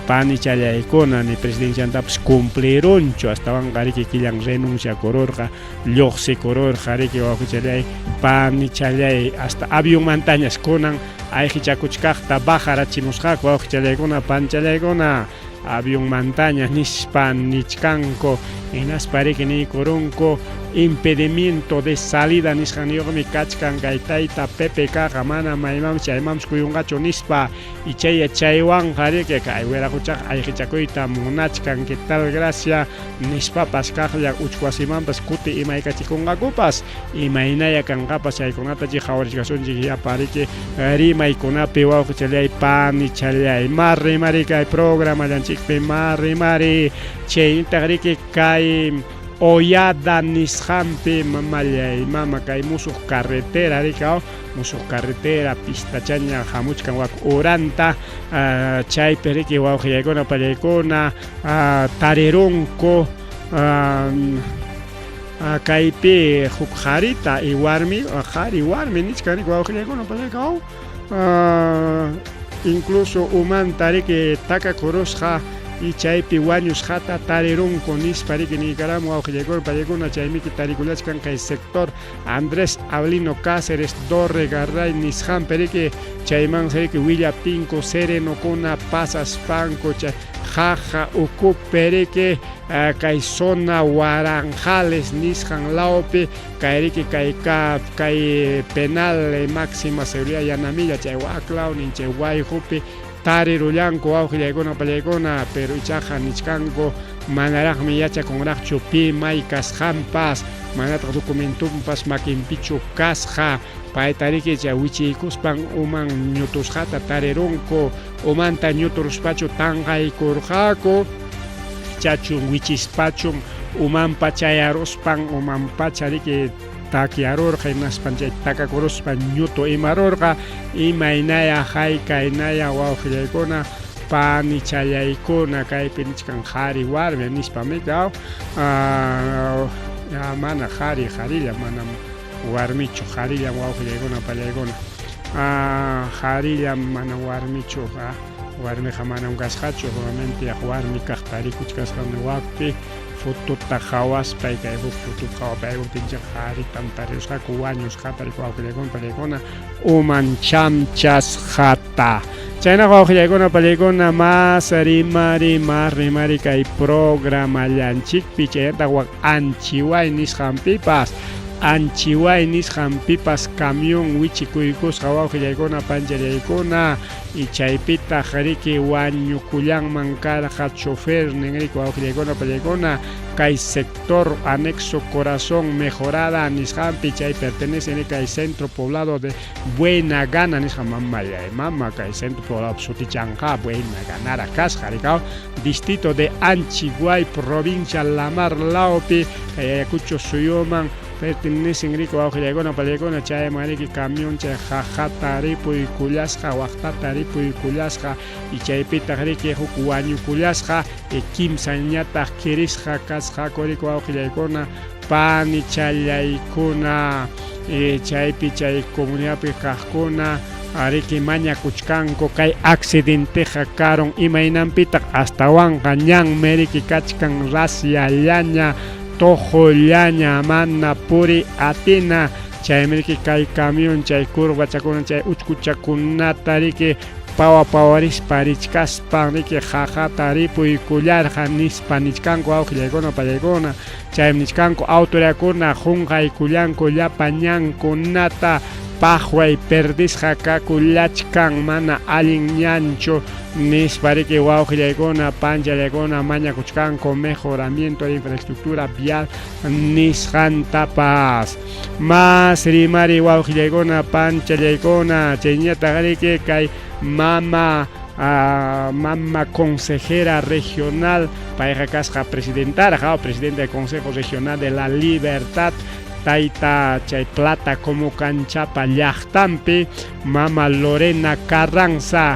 Speaker 1: panichallaykuna ni presidenciantapas cumplirunchu astawanqa riki killan renunciakururqa lluqsikururqa riki wawqichallay panichallay hasta avionmantañas kunan ayqichakuchkaqta bajarachimusqaku wawqichallaykuna panchallaykuna avionmantaña nispa nichkanku hinaspa riki niykurunku impedimento de salida nisqanniyuqmi kachkan kay tayta PPKqa mana maymanpas chaymanpas kuyunqachu nispa ichaya chaywanqa riki kay wiraquchaqa ayqichakuyta munachkan que tal gracia nispapas kaqlla uchkwasimanpas kuti imaykachikunqakupas imaynaya kanqapas chaykunata chi qhawarichkasunchik yapa riki rimaykunapi wawqichallay panichallay ma rimari kay programallanchikpi ma rimari chaynitaq riki kay Oyada nisqanpi mamallay mama kay musuq carretera riki musuq carretera pistachaña hamuchkan wak uranta chaypi riki wawqillaykuna pallaykuna tarirunku kaypi huk qharita y warmi qhari warmi nichkan riki wawqillaykuna pallaykuna incluso umanta riki takakurusqa y chaypi wañusqata tarirunku nispa riki niykaramun wawqillaykuna pallaykuna chaymiki tarikullachkan kay sector Andrés Avelino Cáceres Dorregaray nisqanpi riki chaymansi riki willaptinku serenokuna pasaspanku chay qaqa ukupi riki kay zona Waranjales nisqan lawpi kay riki kay kay penal máxima seguridad Yanamilla chay wak lawnin chay wayqupi tarirullanku wawqillaykuna pallaykuna pero ichaqa nichkanku manaraqmi yachakunraqchu pi may kasqanpas manataq documentunpas makinpichu kasqa payta riki chay wichiykuspan uman ñutusqata tarirunku umanta ñuturuspachu tanqaykurqaku chachun wichispachun umanpa chayaruspan umanpacha riki takyarurqa hinaspan chay takakuruspa ñutu imarurqa imaynaya haykaynaya wawqillaykuna panichallaykuna kaypi nichkan qhari warmi nispa mikaw mana qhari qharilla manam warmichu qharillam wawqillaykuna pallaykuna qharillam mana warmichu warmiqa manam kasqachu solamente warmi kaqta rikuchkasqan wakpi fotota qhawaspay kay huk foto qhawapaykuptinchik qharitam tarirusqaku wañusqata riku wawqillaykuna pallaykuna uman chamchasqata chaynaqa wawqillaykuna pallaykuna mas rimari mas rimari kay programallanchikpi chaynataq wak Anchiway nisqanpipas Anchiway nisqanpipas camión wichikuykusqa wawqillaykuna panchallaykuna y chaypitaq riki wañukullanman karqa chofernin riki wawqillaykuna pallaykuna kay sector anexo Corazón Mejorada nisqanpi chay pertenece kay centro poblado de Buena Gana nisqa mamallay mama kay centro poblado sutichanqa Buena Ganara kasqa rikaw distrito de Anchiguay provincia Lamar lawpi kay Ayacucho suyuman pertenecen riki wawqillaykuna pallaykuna chayman riki camión chay qaqata ripuykullasqa waqtata ripuykullasqa y chaypitaq riki huk wañukullasqa y kimsañataq kirisqa kasqaku riki wawqillaykuna panichallaykuna chaypi chay comunidadpi kaqkuna riki mañakuchkanku kay accidenteqa karun imaynanpitaq astawanqa ñanmi riki kachkan rasyallaña tuqullaña mana puri atina chaymi riki kay camión chay curvachakuna chay uchkuchakunata riki pawa pawarispa richkaspan riki qaqata ripuykullarqa nispa nichkanku wawqillaykuna pallaykuna chaymi nichkanku autoridadkuna qunqaykullanku llapa ñankunata paqway perdisqa kakullachkan mana allin ñanchu nispa riki wawqillaykuna panchallaykuna mañakuchkanku mejoramiento de infraestructura vial nisqantapas mas rimari wawqillaykuna panchallaykuna chayñataq riki kay mama mama consejera regional payqa kasqa presidentaraq presidente del Consejo Regional de la Libertad. tayta chay Plata como canchapa llaqtanpi mama Lorena Carranza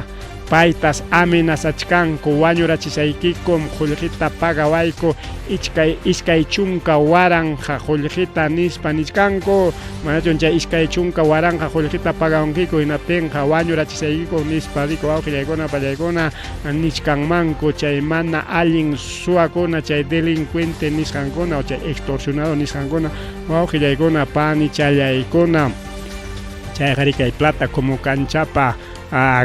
Speaker 1: paytas amenazachkanku wañurachisaykikum qullqita pagawayku iskay 20,000 qullqita nispa nichkanku manachun chay 20,000 qullqita pagawankiku hinaptinqa wañurachisaykiku nispa riku wawqillaykuna pallaykuna nichkanmanku chay mana allin suwakuna chay delincuente nisqankuna o chay extorsionador nisqankuna wawqillaykuna panichallaykuna chayqa kay Plata como canchapa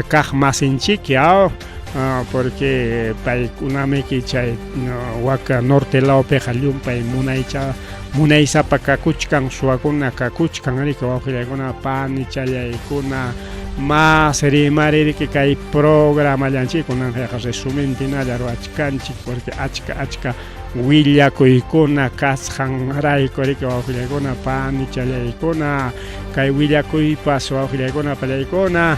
Speaker 1: kaq masinchik yaw porque paykunamiki chay waka norte lawpiqa llumpay munaysapa kakuchkan suwakuna kakuchkan riki wawqillaykuna panichallaykuna mas rimaririki kay programallanchik kunanqa resumentinalla ruwachkanchik porque achka achka willakuykuna kasqanrayku riki wawqillaykuna panichallaykuna kay willakuypas wawqillaykuna pallaykuna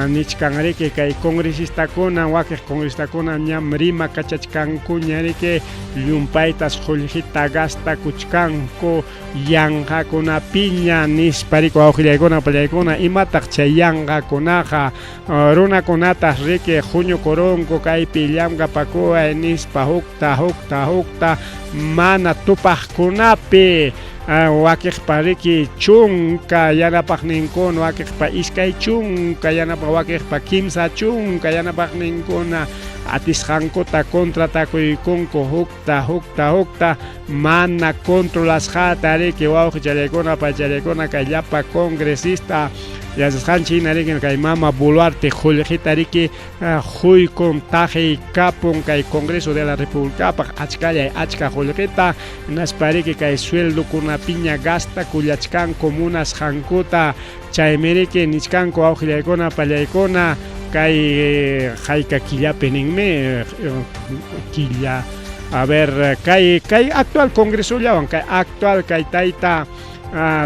Speaker 1: nichkan riki kay congresistakuna wakiq congresistakuna ñam rima kachachkankuña riki llumpaytas qullqita gastakuchkanku yanqakunapiña nispa riki wawqillaykuna pallaykuna imataq chay yanqakunaqa runakunataq riki huñukurunku kaypi llamkapakuway nispa hukta hukta hukta mana tupaqkunapi wakiqpa riki 10 yanapaqninkuna wakiqpa 20 yanapaq wakiqpa 30 yanapaqninkuna atisqankuta contratakuykunku hukta hukta hukta mana controlasqata riki wawqichallaykuna pachallaykuna kay llapa congresista yachasqanchik hina riki kay mama Boluarte qullqita riki huykun taqiy kapun kay Congreso de la Republicapaq achkallay achka qullqita hinaspa riki kay sueldokunapiña gastakullachkanku munasqankuta chaymi riki nichkanku wawqillaykuna pallaykuna kay hayka killapi ninmi killa a ver kay actual congresollawan kay actual kay tayta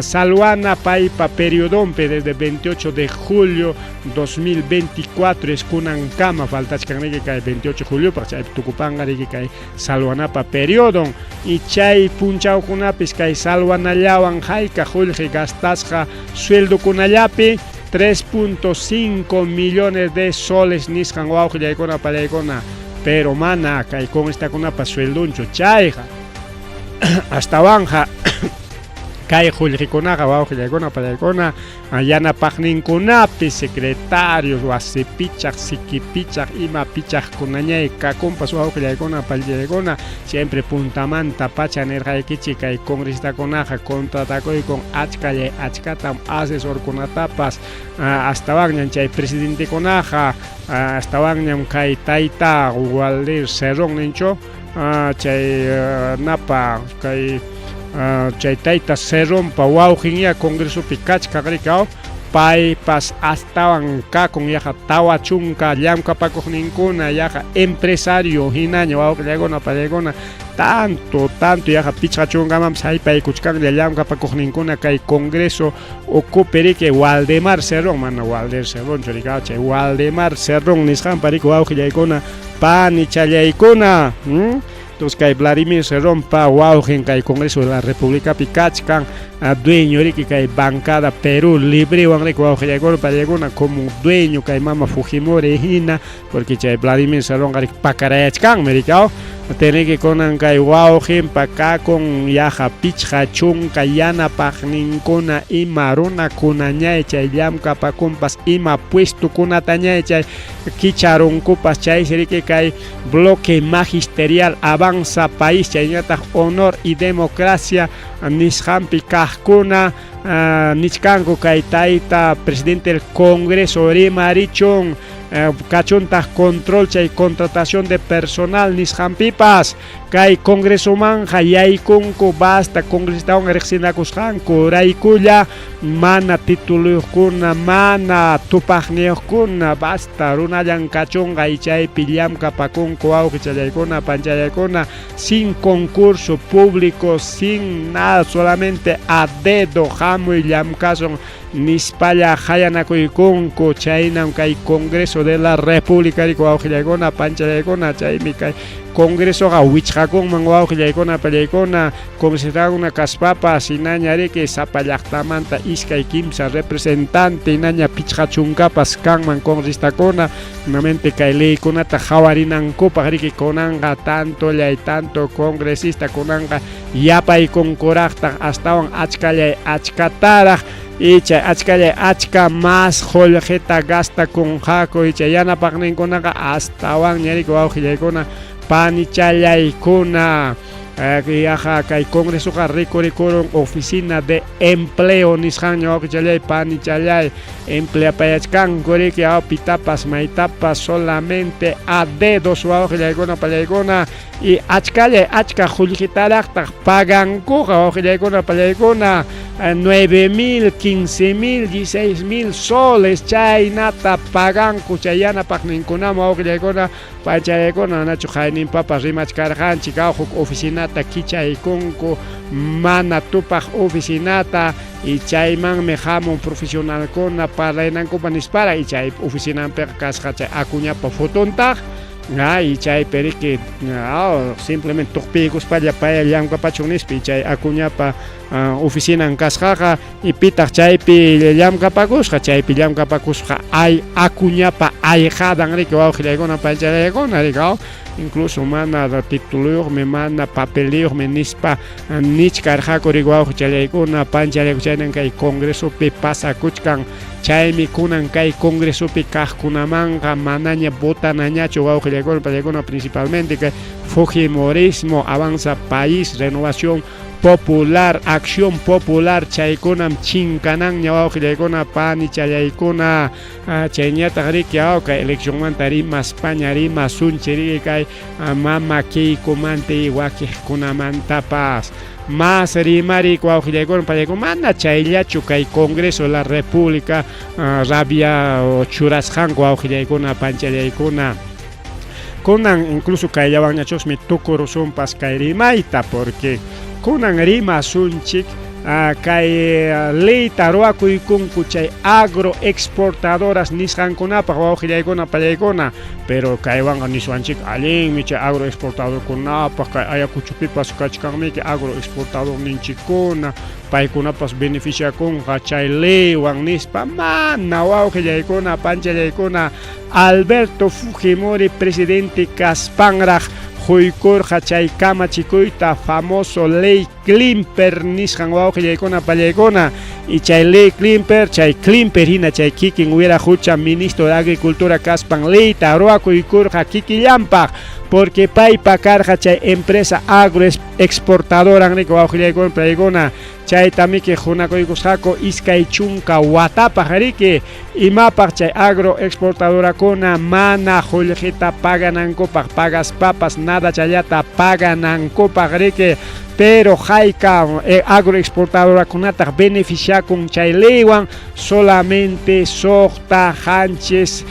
Speaker 1: Salwana paypa periodompi desde 28 de julio 2024 es kunankama faltachkan riki kay 28 de julio chaypi tukupanqa riki kay Salwanapa periodon y chay punchawkunapis kay Salwanallawan hayka qullqi gastasqa sueldokunallapi 3.5 millones de soles nisqan wawqillaykuna pallaykuna pero mana kay congresitakunapa sueldonchu chayqa astawanja kay qullqikunaqa wawqillaykuna pallaykuna yanapaqninkunapi secretarios wasi pichaq siki pichaq ima pichaqkunañay kakunpas wawqillaykuna pallaykuna siempre puntamanta pacha nirqaykichik kay congresitakunaqa contratakuykun achkallay achkatam asesorkunatapas astawanñam chay presidentekunaqa astawanñam kay tayta Waldir Cerrón ninchu chay napa kay chay tayta Cerrónpa wawqinya congresopi kachkaq rikaw paypas astawan kakun yaqa 40 llamkapakuqninkuna yaqa empresario hinaña wawqillaykuna pallaykuna tanto tanto yaqa 50manpas haypaykuchkanlla llamkapakuqninkuna kay congreso ukupi riki Waldemar Cerrón mana Waldir Cerrónchu rikaw chay Waldemar Cerrón nisqanpa riki wawqillaykuna panichallaykuna Entonces kay Vladimir Cerrónpa wawqin kay Congreso de la Republicapi kachkan dueño riki kay bancada Perú Librewan riki wawqillaykuna pallaykuna como dueño kay mama Fujimori hina porque chay Vladimir Cerrónqa riki pakarayachkanmi rikaw teniki kunan kay wawqinpa kakun yaqa 50 yanapaqninkuna ima runakunañay chay llamkapakunpas ima puestokunatañay chay kicharunkupas chaysi riki kay bloque magisterial avanza país chayñataq honor y democracia nisqanpi kaqkuna nichkanku kay tayta presidente del Congreso rimarichun kachuntaq control chay contratación de personal nisqanpipas kay congresomanja yaykunku basta congresistawan riqsinakusqanku raykulla mana tituluyuqkuna mana tupaqniyuqkuna basta runallan kachunqa chaypi llamkapakunku wawqichallaykuna panchallaykuna sin concurso público sin nada solamente a dedo hamuy llamkasun nispalla hayanakuykunku chaynam kay Congreso de la República riki wawqillaykuna panchallaykuna chaymi kay Congresoqa wichqakunman wawqillaykuna pallaykuna congresistakuna kaspapas hinaña riki sapa llaqtamanta 2 3 representante hinaña 50 pas kanman congresistakuna nuevamente kay leykunata qawarinankupaq riki kunanqa tantollay tanto congresista kunanqa yapaykunkuraqtaq astawan achkallay achkataraq y chay achkallay achka más qullqita gastakunqaku y chay yanapaqninkunaqa astawanña riki wawqillaykuna panichallaykuna. Yaqa kay congresoqa rikurikurun oficina de empleo nisqanña wawqichallay panichallay empleapayachkanku riki pitapas maytapas solamente a dedos wawqillaykuna pallaykuna y achkallay achka qullqitaraqtaq pagankuqa wawqillaykuna pallaykuna 9000, 15,000, 16,000 soles chaynata paganku chay yanapaqninkunaman wawqillaykuna pachaykuna. Nachu qayninpapas rimachkarqanchik huk oficinata kichaykunku mana tupaq oficinata y chaymanmi hamun profesionalkuna parlaynankupaq nispara y chay oficinanpiqa kasqa chay Acuñapa fotontaq y chaypi riki simplemente tuqpiykuspalla paya llamkapachun nispa y chay Acuñapa oficinan kasqaqa y pitaq chaypi llamkapakusqa chaypi llamkapakusqa ay Acuñapa ahijadan riki wawqillaykuna panchallaykuna riki incluso mana tituluyuqmi mana papeliyuqmi nispa nichkarqaku riki wawqichallaykuna panchallaykuna. Chaynan kay congresopi pasakuchkan. Chaymi kunan kay congresopi kaqkunamanqa manaña votanañachu wawqillaykuna pallaykuna, principalmente kay fujimorismo, Avanza País, Renovación Popular, Acción Popular, chaykunam chinkananña wawqillaykuna panichallaykuna. Chayñataq riki kay eleccionmanta rimaspaña rimasunchik riki kay mama Keikomanta y wakiqkunamantapas más rimarik wawqillaykuna pallaykuna. Mana chayllachu kay Congreso de la República rabia churasqanku wawqillaykuna panchallaykuna. Kunan incluso kayllawanñachusmi tukurusunpas kay rimayta porque kunan rimasunchik kay leyta ruwakuykunku chay agroexportadoras nisqankunapaq wawqillaykuna pallaykuna. Pero kaywanqa niswanchik allinmi chay agroexportadorkunapaq, kay Ayacuchopipas kachkanmiki agroexportadorninchikkuna, paykunapas beneficiakunqa chay leywan nispa. Mana, wawqillaykuna panchallaykuna. Alberto Fujimori presidente kaspanraq quykurqa chay kamachikuyta, famoso ley Chlimper nisqan wawqillaykuna pallaykuna. Y chay ley Chlimper, chay Chlimper hina chay kikin Wiraqucha ministro de Agricultura kaspan leyta ruwakuykurqa kikillanpaq porque paypa karqa chay empresa agroexportadora riki wawqillaykuna pallaykuna. Chaytamiki qunakuykusqaku 20 watapaq riki. Imapaq? Chay agroexportadorakuna mana qullqita paganankupaq, pagaspapas nada chayllata paganankupaq riki. Pero hayka agroexportadorakunataq beneficiakun chay leywan? Solamente 6 7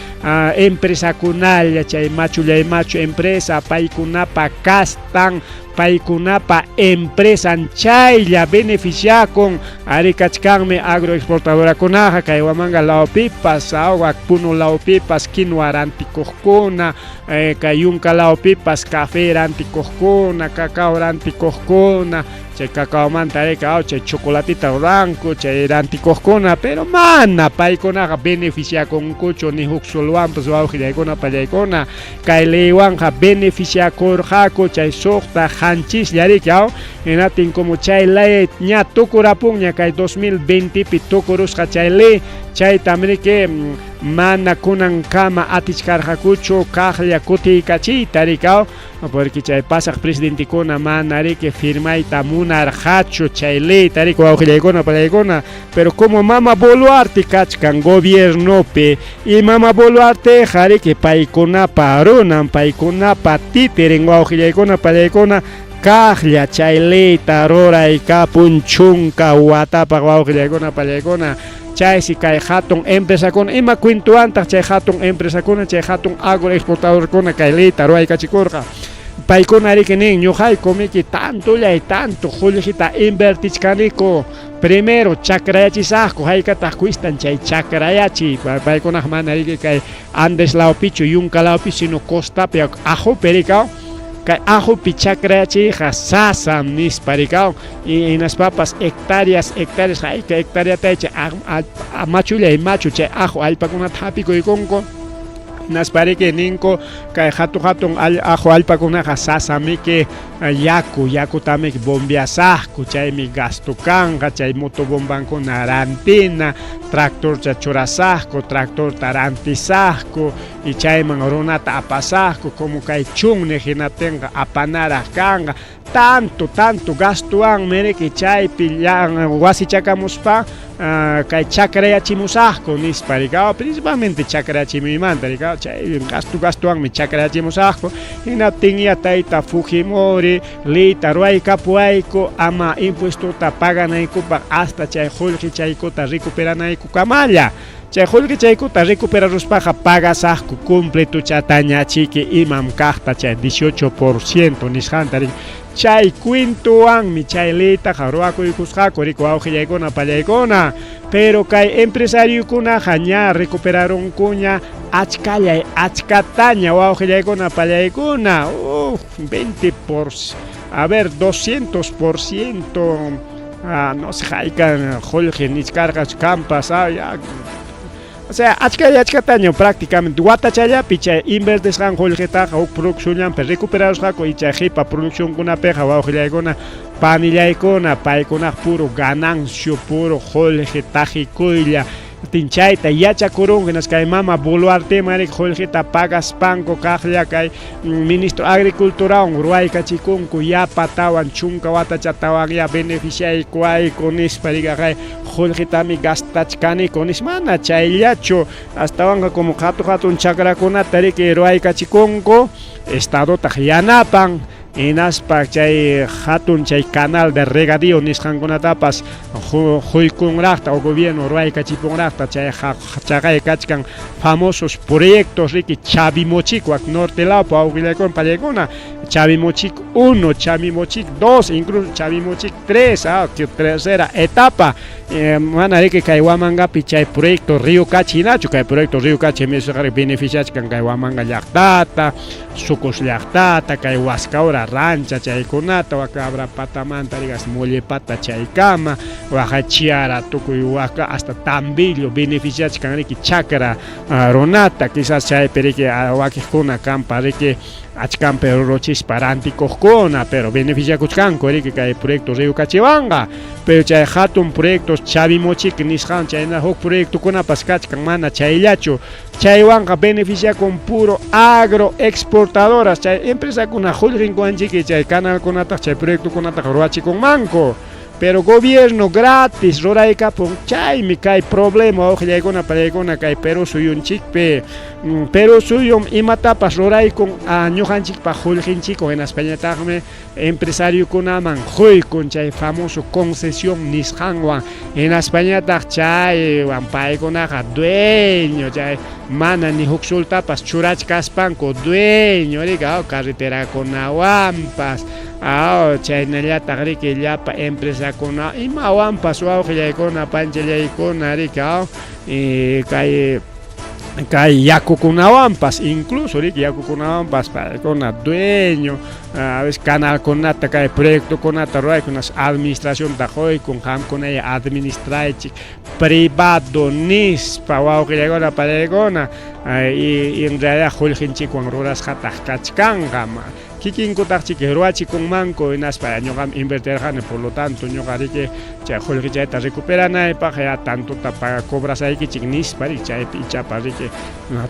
Speaker 1: empresakunalla, chay machullay machu empresa, paykunapa kastan, paykunapa empresan chaylla beneficiakun. Ari kachkanmi agroexportadorakunaqa kay Huamanga lawpipas, Puno lawpipas quinoa rantikuqkuna, kay Yunka lawpipas café rantikuqkuna, cacao rantikuqkuna, chay cacaomanta rika chay chocolatita ruranku chay rantikuqkuna. Pero mana paykunaqa beneficiakunkuchu ni huk solwanpas wawqillaykuna pallaykuna. Kay leywanqa beneficiakurqaku chay 6 7lla riki. Hinatin como chay ley ña tukurapunña, kay 2020 pi tukurusqa chay ley, chaytam riki mana kunankama atichkarqakuchu kaqlla kutiykachiyta riki, porque chay pasaq presidentekuna mana riki firmayta munarqachu chay leyta riki wawqillaykuna pallaykuna. Pero como mama Boluarte kachkan gobiernopi y mama Boluarteqa riki paykunapa runan, paykunapa titirin wawqillaykuna pallaykuna, kaqlla chay leyta ruraykapun 10 watapaq wawqillaykuna pallaykuna. Chaysi kay hatun empresakuna, ima cuentoantaq chay hatun empresakuna, chay hatun agroexportadorkuna kay leyta ruwaykachikurqa? Paykuna riki nin: ñuqayku miki tantollay tanto qullqita invertichkaniku, primero chakrayachisaqku. Haykataq cuestan chay chakrayachiy? Paykunaqa mana riki kay Andes lawpichu, yunka lawpi, sino costapi ajupi riki. Kay ajupi chakrayachiyqa sasam nispa rikaw, hinaspapas hectáreas, hectáreas, hayka hectareatay chay machullay machu chay aju allpakunata hapikuykunku. Hinaspa riki ninku kay hatu hatun aju allpakunaqa sasamiki yaku, yakutamiki bombeasaqku, chaymi gasto kanqa, chay motobombankuna rantina, tractorcha churasaqku, tractorta rantisaqku, y chayman runata apasaqku, como kay chunniq hinaptinqa apanaraq kanqa, tanto, tanto gastowanmi riki chaypi wasichakamuspa kay chakrayachimusaqku nispa rikaw, principalmente chakrayachimuymanta rikaw, chay gasto gastowanmi chakrayachimusaqku, hinaptinya tayta Fujimori leyta ruwaykapuwayku ama impuestota paganaykupaq hasta chay qullqichaykuta recuperanaykukamalla. Chay qullqichaykuta recuperaruspaqa pagasaqku completochatañachiki imam kaqta chay 18% nisqanta riki. Chay cuentowanmi chay leytaqa ruwakuykusqaku riki wawqillaykuna pallaykuna. Pero kay empresariokunaqa ña recuperarunkuña achkallay achkataña wawqillaykuna pallaykuna. Uf, 20 por, a ver, 200%. Ah, no sé, hayka qullqi nichkarqachu kampas, ah, ya. O sea, achkalla achkataña prácticamente watachallapi chay invertisqan qullqitaqa huk produccionllanpi recuperarusqaku y chay qipa produccionkunapiqa wawqillaykuna panillaykuna paykunaq puro ganancio, puro qullqi taqikuylla. Chayta yachakurunku hinaspa kay mama Boluarteman riki qullqita pagaspanku kaqlla kay ministro agriculturawan ruwaykachikunku yapa tawan chunka watachatawan ya beneficiaykuwayku nispa riki kay qullqitami gastachkaniku nispa mana chayllachu astawanqa como qatu hatun chakrakunata riki ruwaykachikunku estadotaq yanapan. Hinaspa chay hatun chay canal de regadío nisqankunatapas quykunraqta o gobierno ruwaykachipunraqta chay chaqay kachkan famosos proyectos riki Chavimochic wak norte lawpa wawqillaykuna pallaykuna Chavimochic 1, Chavimochic 2, incluso Chavimochic 3, ah, tercera etapa. Mana riki kay Huamangapi chay proyecto Río Cachi hinachu, kay proyecto Río Cachi misqari beneficiachkan kay Huamanga llaqtata, Sucos llaqtata, kay Huascaura rancha chaykunata, wak Abra patamanta rigas Mollepata chaykama, waqa Chiara tukuy waka hasta Tambillo beneficiachkan riki chakra runata, quizás chaypi riki wakiqkuna kampa riki achkampi ruruchispa rantikuqkuna, pero beneficiakuchkanku riki kay proyecto Río Cachiwanqa, pero chay hatun proyectos Chavimochic nisqan chayna huk proyectokunapas kachkan mana chayllachu. Chaywanqa beneficiakun puro agroexportadoras, chay empresakuna qullqinkuwanchiki chay canalkunataq chay proyectokunataq ruwachikunmanku. Pero gobierno gratis ruraykapun, chaymi kay problema wawqillaykuna pallaykuna kay Perú suyunchikpi. Perú suyum imatapas ruraykun ñuqanchikpaq qullqinchikun hinaspañataqmi empresariokunaman quykun chay famoso concesión nisqanwan, hinaspañataq chaywan paykunaqa dueño chay mana ni huk sultapas churachkaspanku dueño riki carreterakunawanpas, chaynallataq riki llapa empresakuna imawanpas wawqillaykuna panchallaykuna riki kay kay yakukunawanpas incluso riki yakukunawanpas paykuna dueño a veces canalkunata kay proyectokunata ruwaykunas administracionta quykun qamkunaya administraychik privado nispa wawqillaykuna pallaykuna y en realidad qullqinchikwan rurasqataq kachkanqa. Kikinkutaqchiki ruwachikunmanku hinaspa ñuqam invertirqani, por lo tanto ñuqa riki chay qullqichayta recuperanaypaq ya tantota cobrasaykichik nispa riki chaypi ichapa riki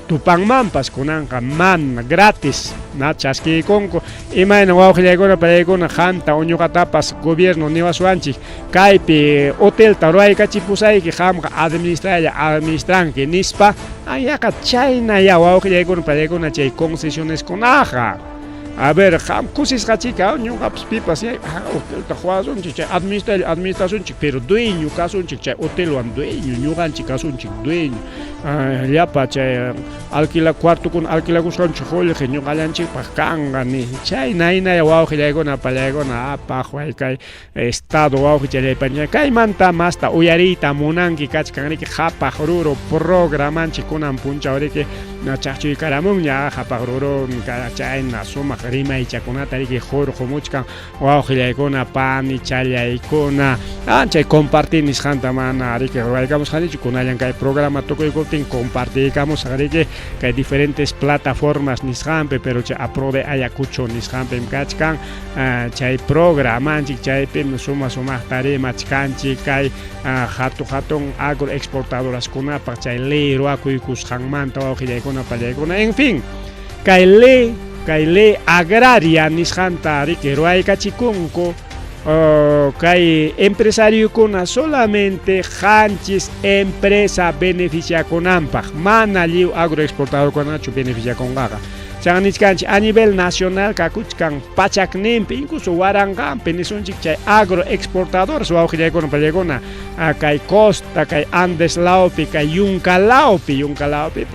Speaker 1: tupanmanpas kunanqa mana gratis na chaskiykunku. Imayna wawqillaykuna pallaykuna qamta o ñuqatapas gobierno niwaswanchik kaypi hotelta ruwaykachipusayki qamqa administraylla administranki nispa yaqa chayna ya wawqillaykuna pallaykuna chay concesioneskunaqa. A ver, qam kusisqachika ñuqapas pipas hotelta quwasunchik chay administraylla administrasunchik pero dueño kasunchik chay hotelwan dueño ñuqanchik kasunchik dueño llapa chay alquila cuartokuna alquilakusqanchik qullqi ñuqallanchikpaq kanqa ni chayna hinaya wawqillaykuna pallaykuna apaqway kay Estado wawqichallaypaña kaymanta masta uyariyta munanki kachkan riki qhapaq ruru programanchik kunan punchaw riki Chaqchuykaramunña qhapaq rurun chayna sumaq rimaychakunata riki hurqumuchkan wawqillaykuna panichallaykuna chay compartir nisqanta mana riki ruwaykamusqanichu kunallan kay programa tukuykuptin compartiykamusaq riki kay diferentes plataformas nisqanpi pero chay Aprode Ayacucho nisqanpim kachkan chay programanchik chaypim suma sumaqta rimachkanchik kay hatu hatun agroexportadoraskunapaq chay ley ruwakuykusqanmanta wawqillaykuna pallaykuna en fin kay ley kay ley agraria nisqanta riki ruwaykachikunku kay empresariokuna solamente qanchis empresa beneficiakunanpaq mana lliw agroexportadorkunachu beneficiakunqaqa Chan nichkanchik a nivel nacional kakuchkan pachakninpi incluso waranqanpi nisunchik chay agroexportadores wawqillaykuna pallaykuna kay costa kay Andes lawpi kay yunka lawpi yunka lawpi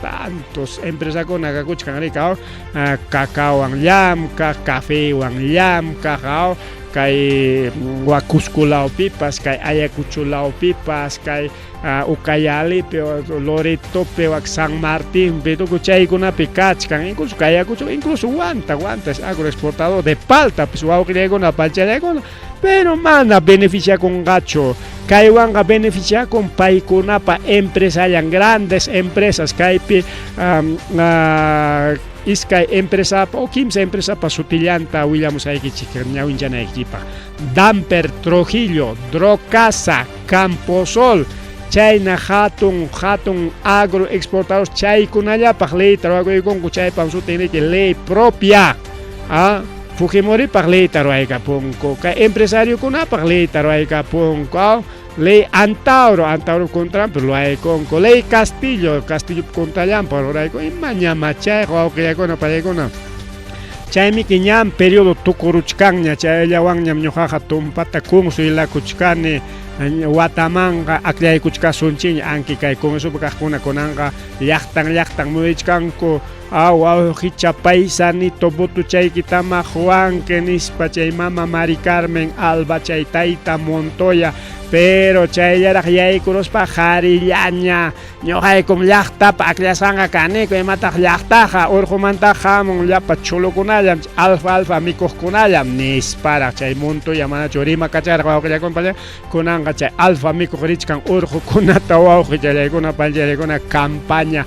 Speaker 1: tantos empresakuna kakuchkan rika cacaowan llamkaq cafewan llamkaq kay Cusco lawpipas kay Ayacucho lawpipas kay Ucayalipi Loretopi wak San Martinpi tukuy chaykunapi kachkan incluso kay Ayacucho incluso Huanta Huanta es agroexportador de paltapis wawqillaykuna palchallaykuna pero mana beneficiakunqachu kaywanqa beneficiakun paykunapa empresallan grandes empresas kaypi iskay empresapa o kimsa empresapa sutillanta willamusqaykichik ñawinchanaykichikpaq Damper Trujillo Drocasa Camposol chayna hatun hatun agroexportadores chaykunallapaq leyta ruwakuykunku chaypam sutin riki ley propia Fujimoripaq leyta ruwaykapunku kay empresariokunapaq leyta ruwaykapunku ley Antauro Antauro contranpi ruwaykunku ley Castillo Castillop contrallanpi rurayku imañamá chayqa wawqillaykuna pallaykuna chaymiki ñam periodo tukuruchkanña chayllawanñam ñuqaqa tumpata kunsuylakuchkani watamanqa akllaykuchkasunchikña anki kay congresopi kaqkuna kunanqa llaqtan llaqtan muyurichkanku wawqicha paisanito votochaykitama quwanki nispa chay mama Mari Carmen Alba chay tayta Montoya pero chayllaraq yaykuruspa qarillaña ñuqaykum llaqtapa akllasqanqa kaniku imataq llaqtaqa urqumantaqa hamun llapa chulukunallam alfa alfa mikuqkunallam nisparaq chay Montoya manachu rimakacharqa wawqillaykuna kunanqa chay alfa mikuq richkan urqukunata wawqichallaykuna panchallaykuna campaña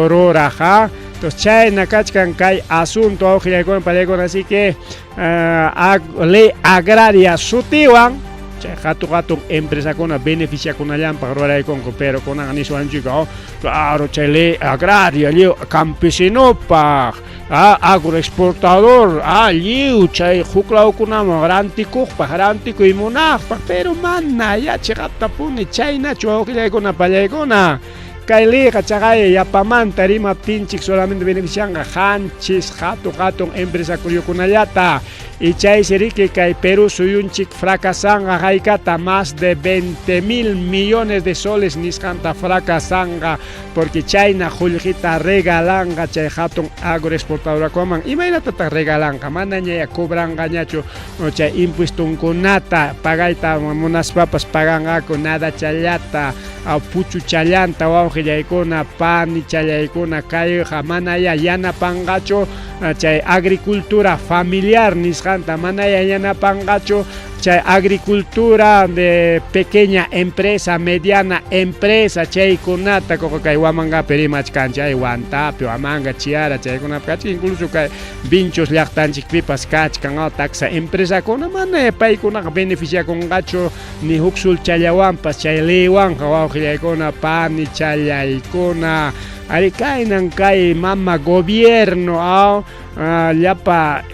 Speaker 1: ruraq entonces chayna kachkan kay asunto wawqillaykuna pallaykuna así que ley agraria sutiwan chay hatu hatun empresakuna beneficiakunallanpaq ruraykunku pero kunanqa niswanchika claro chay ley agraria lliw campesinopaq agroexportador lliw chay huk lawkunaman rantikuqpaq rantikuy munaqpaq pero mana ya chiqaptapuni chaynachu wawqillaykuna pallaykuna kay leyqa chaqay yapamanta rimaptinchik solamente beneficianqa qanchis hatu hatun empresariokunallata y chaysi riki kay Perú suyunchik fracasanqa haykata más de 20 mil millones de soles nisqanta fracasanqa porque chayna qullqita regalanqa chay hatun agroexportadorakunaman imaynatataq regalanqa manaña cobranqañachu chay impuestonkunata pagayta munaspapas paganqaku nada challata puchuchallanta wawqillaykuna panichallaykuna kayqa manaya yanapanqachu chay agricultura familiar nisqanta manaya yanapanqachu chay agricultura de pequeña empresa mediana empresa chaykunata kay Huamangapi rimachkanchik chay Huantapi Huamanga Chiara chaykunapi kachkan incluso kay Vinchos llaqtanchikpipas kachkan taksa empresakuna mana paykunaqa beneficiakunqachu ni huk sulchallawanpas chay leywanqa wawqillaykuna panichallaykuna ari kaynan kay mama gobierno llapa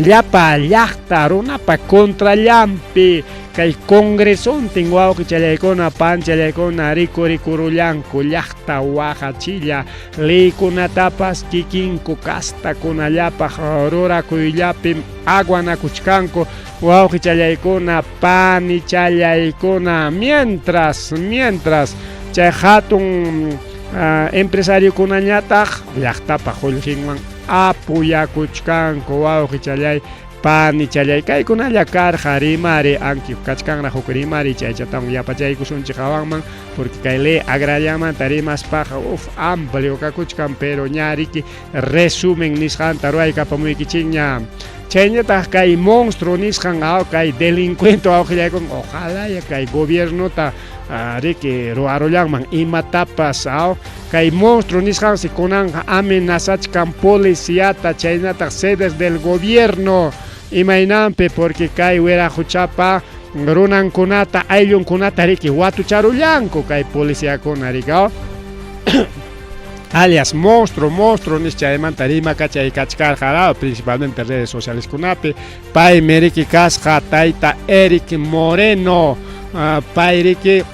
Speaker 1: llapa llaqta runapa contrallanpi kay congresontin wawqichallaykuna panchallaykuna rikurikurullanku llaqta waqachilla leykunatapas kikinku kastakunallapaq rurakuyllapim aguanakuchkanku wawqichallaykuna panichallaykuna mientras mientras chay hatun empresariokunañataq llaqtapa qullqinwan apoyakuchkanku wawqichallay. Panichallay, kaykunalla karqa rimari, anki kachkanraq huk rimari, chaychatawan yapachaykusunchik hawanman, porque kay ley agrariamanta rimaspaqa uf amplio kakuchkan, pero ña riki resumen nisqanta ruwaykapamuykichikña. Chayñataq kay monstruo nisqan kay delincuente wawqillaykuna, ojalá ya kay gobiernota riki ruwarullanman imatapas. Kay monstruo nisqansi kunanqa amenazachkan policiata chaynataq sedes del gobierno imaynanpi, porque kay wiraquchapa runankunata ayllunkunata riki watucharullanku kay policiakuna riki alias monstruo, monstruo nis chaymanta rimakachay kachkarqa principalmente redes socialeskunapi. Paymi riki kasqa tayta Eric Moreno, pay riki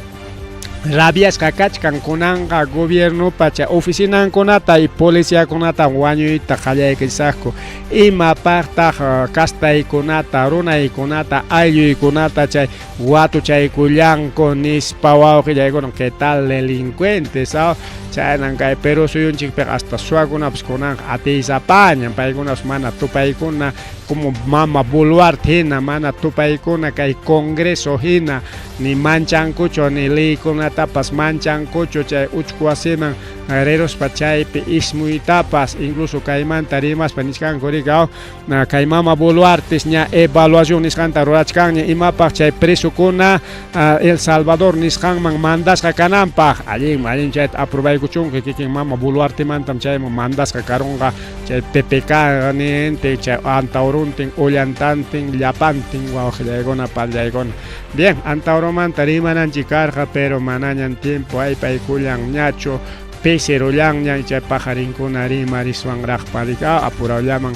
Speaker 1: rabiasqa kachkan kunanqa gobiernopa chay oficinankunata y policiakunata wañuyta qallaykisaqku. Imapaqtaq kastaykunata, runaykunata, aylluykunata chay watuchaykullanku nispa wawqillaykuna, ¿qué tal delincuentes? Chaynan kay Perú suyunchikpiqa hasta suwakunapas kunanqa atiysapañan, paykunapas mana tupaykuna como mama Boluarte hina, mana tupaykuna kay Congreso hina, ni manchankuchu, ni leykunatapas manchankuchu chay uchku wasiman riruspa chaypi ismuytapas. Incluso kaymanta rimaspa nichkanku riki, kay mama Boluartes ña evaluación nisqanta rurachkanña imapaq chay presokuna El Salvador nisqanman mandasqa kananpaq. Allin, allin, chayta aprobaykuchunki, kikin mama Boluartemantam chayman mandasqa karunqa chay PPK nintin, chay Antauruntin, Ollantantin, llapantin wawqillaykuna, pallaykuna. Bien, Antaurumanta rimananchik karqa, pero manañan tiempo aypaykullanñachu, peserollanña chay paqarinkuna rimariswanraqpa riki, apurawllaman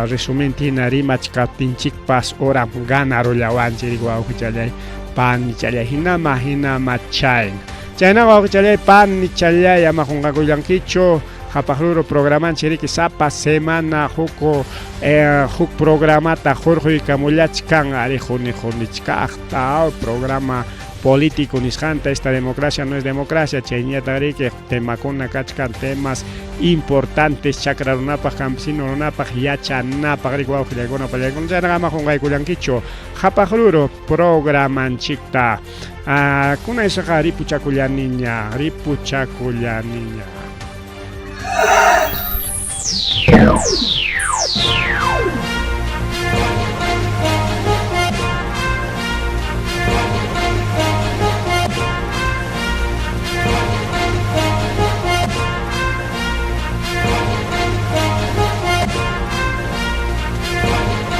Speaker 1: resumen hina rimachkaptinchikpas horam ganarullawanchik wawqichallay, panichallay, hinama hinama chayna. Chayna wawqichallay, panichallay, ama qunqakullankichu Qhapaq Ruru programanchik riki sapa semana huk huk programata hurquykamullachkan ari quni qunichkaqta programa político nisqanta, esta democracia no es democracia, chayñataq riki temakuna kachkan, temas importantes chakra runapaq, campesino runapaq, yachanapaq riki wawqillaykuna, pallaykuna. Chaynaqa ama qunqaykullankichu Qhapaq Ruru programanchikta. Kunan isaqa ripuchakullaniña, ripuchakullaniña.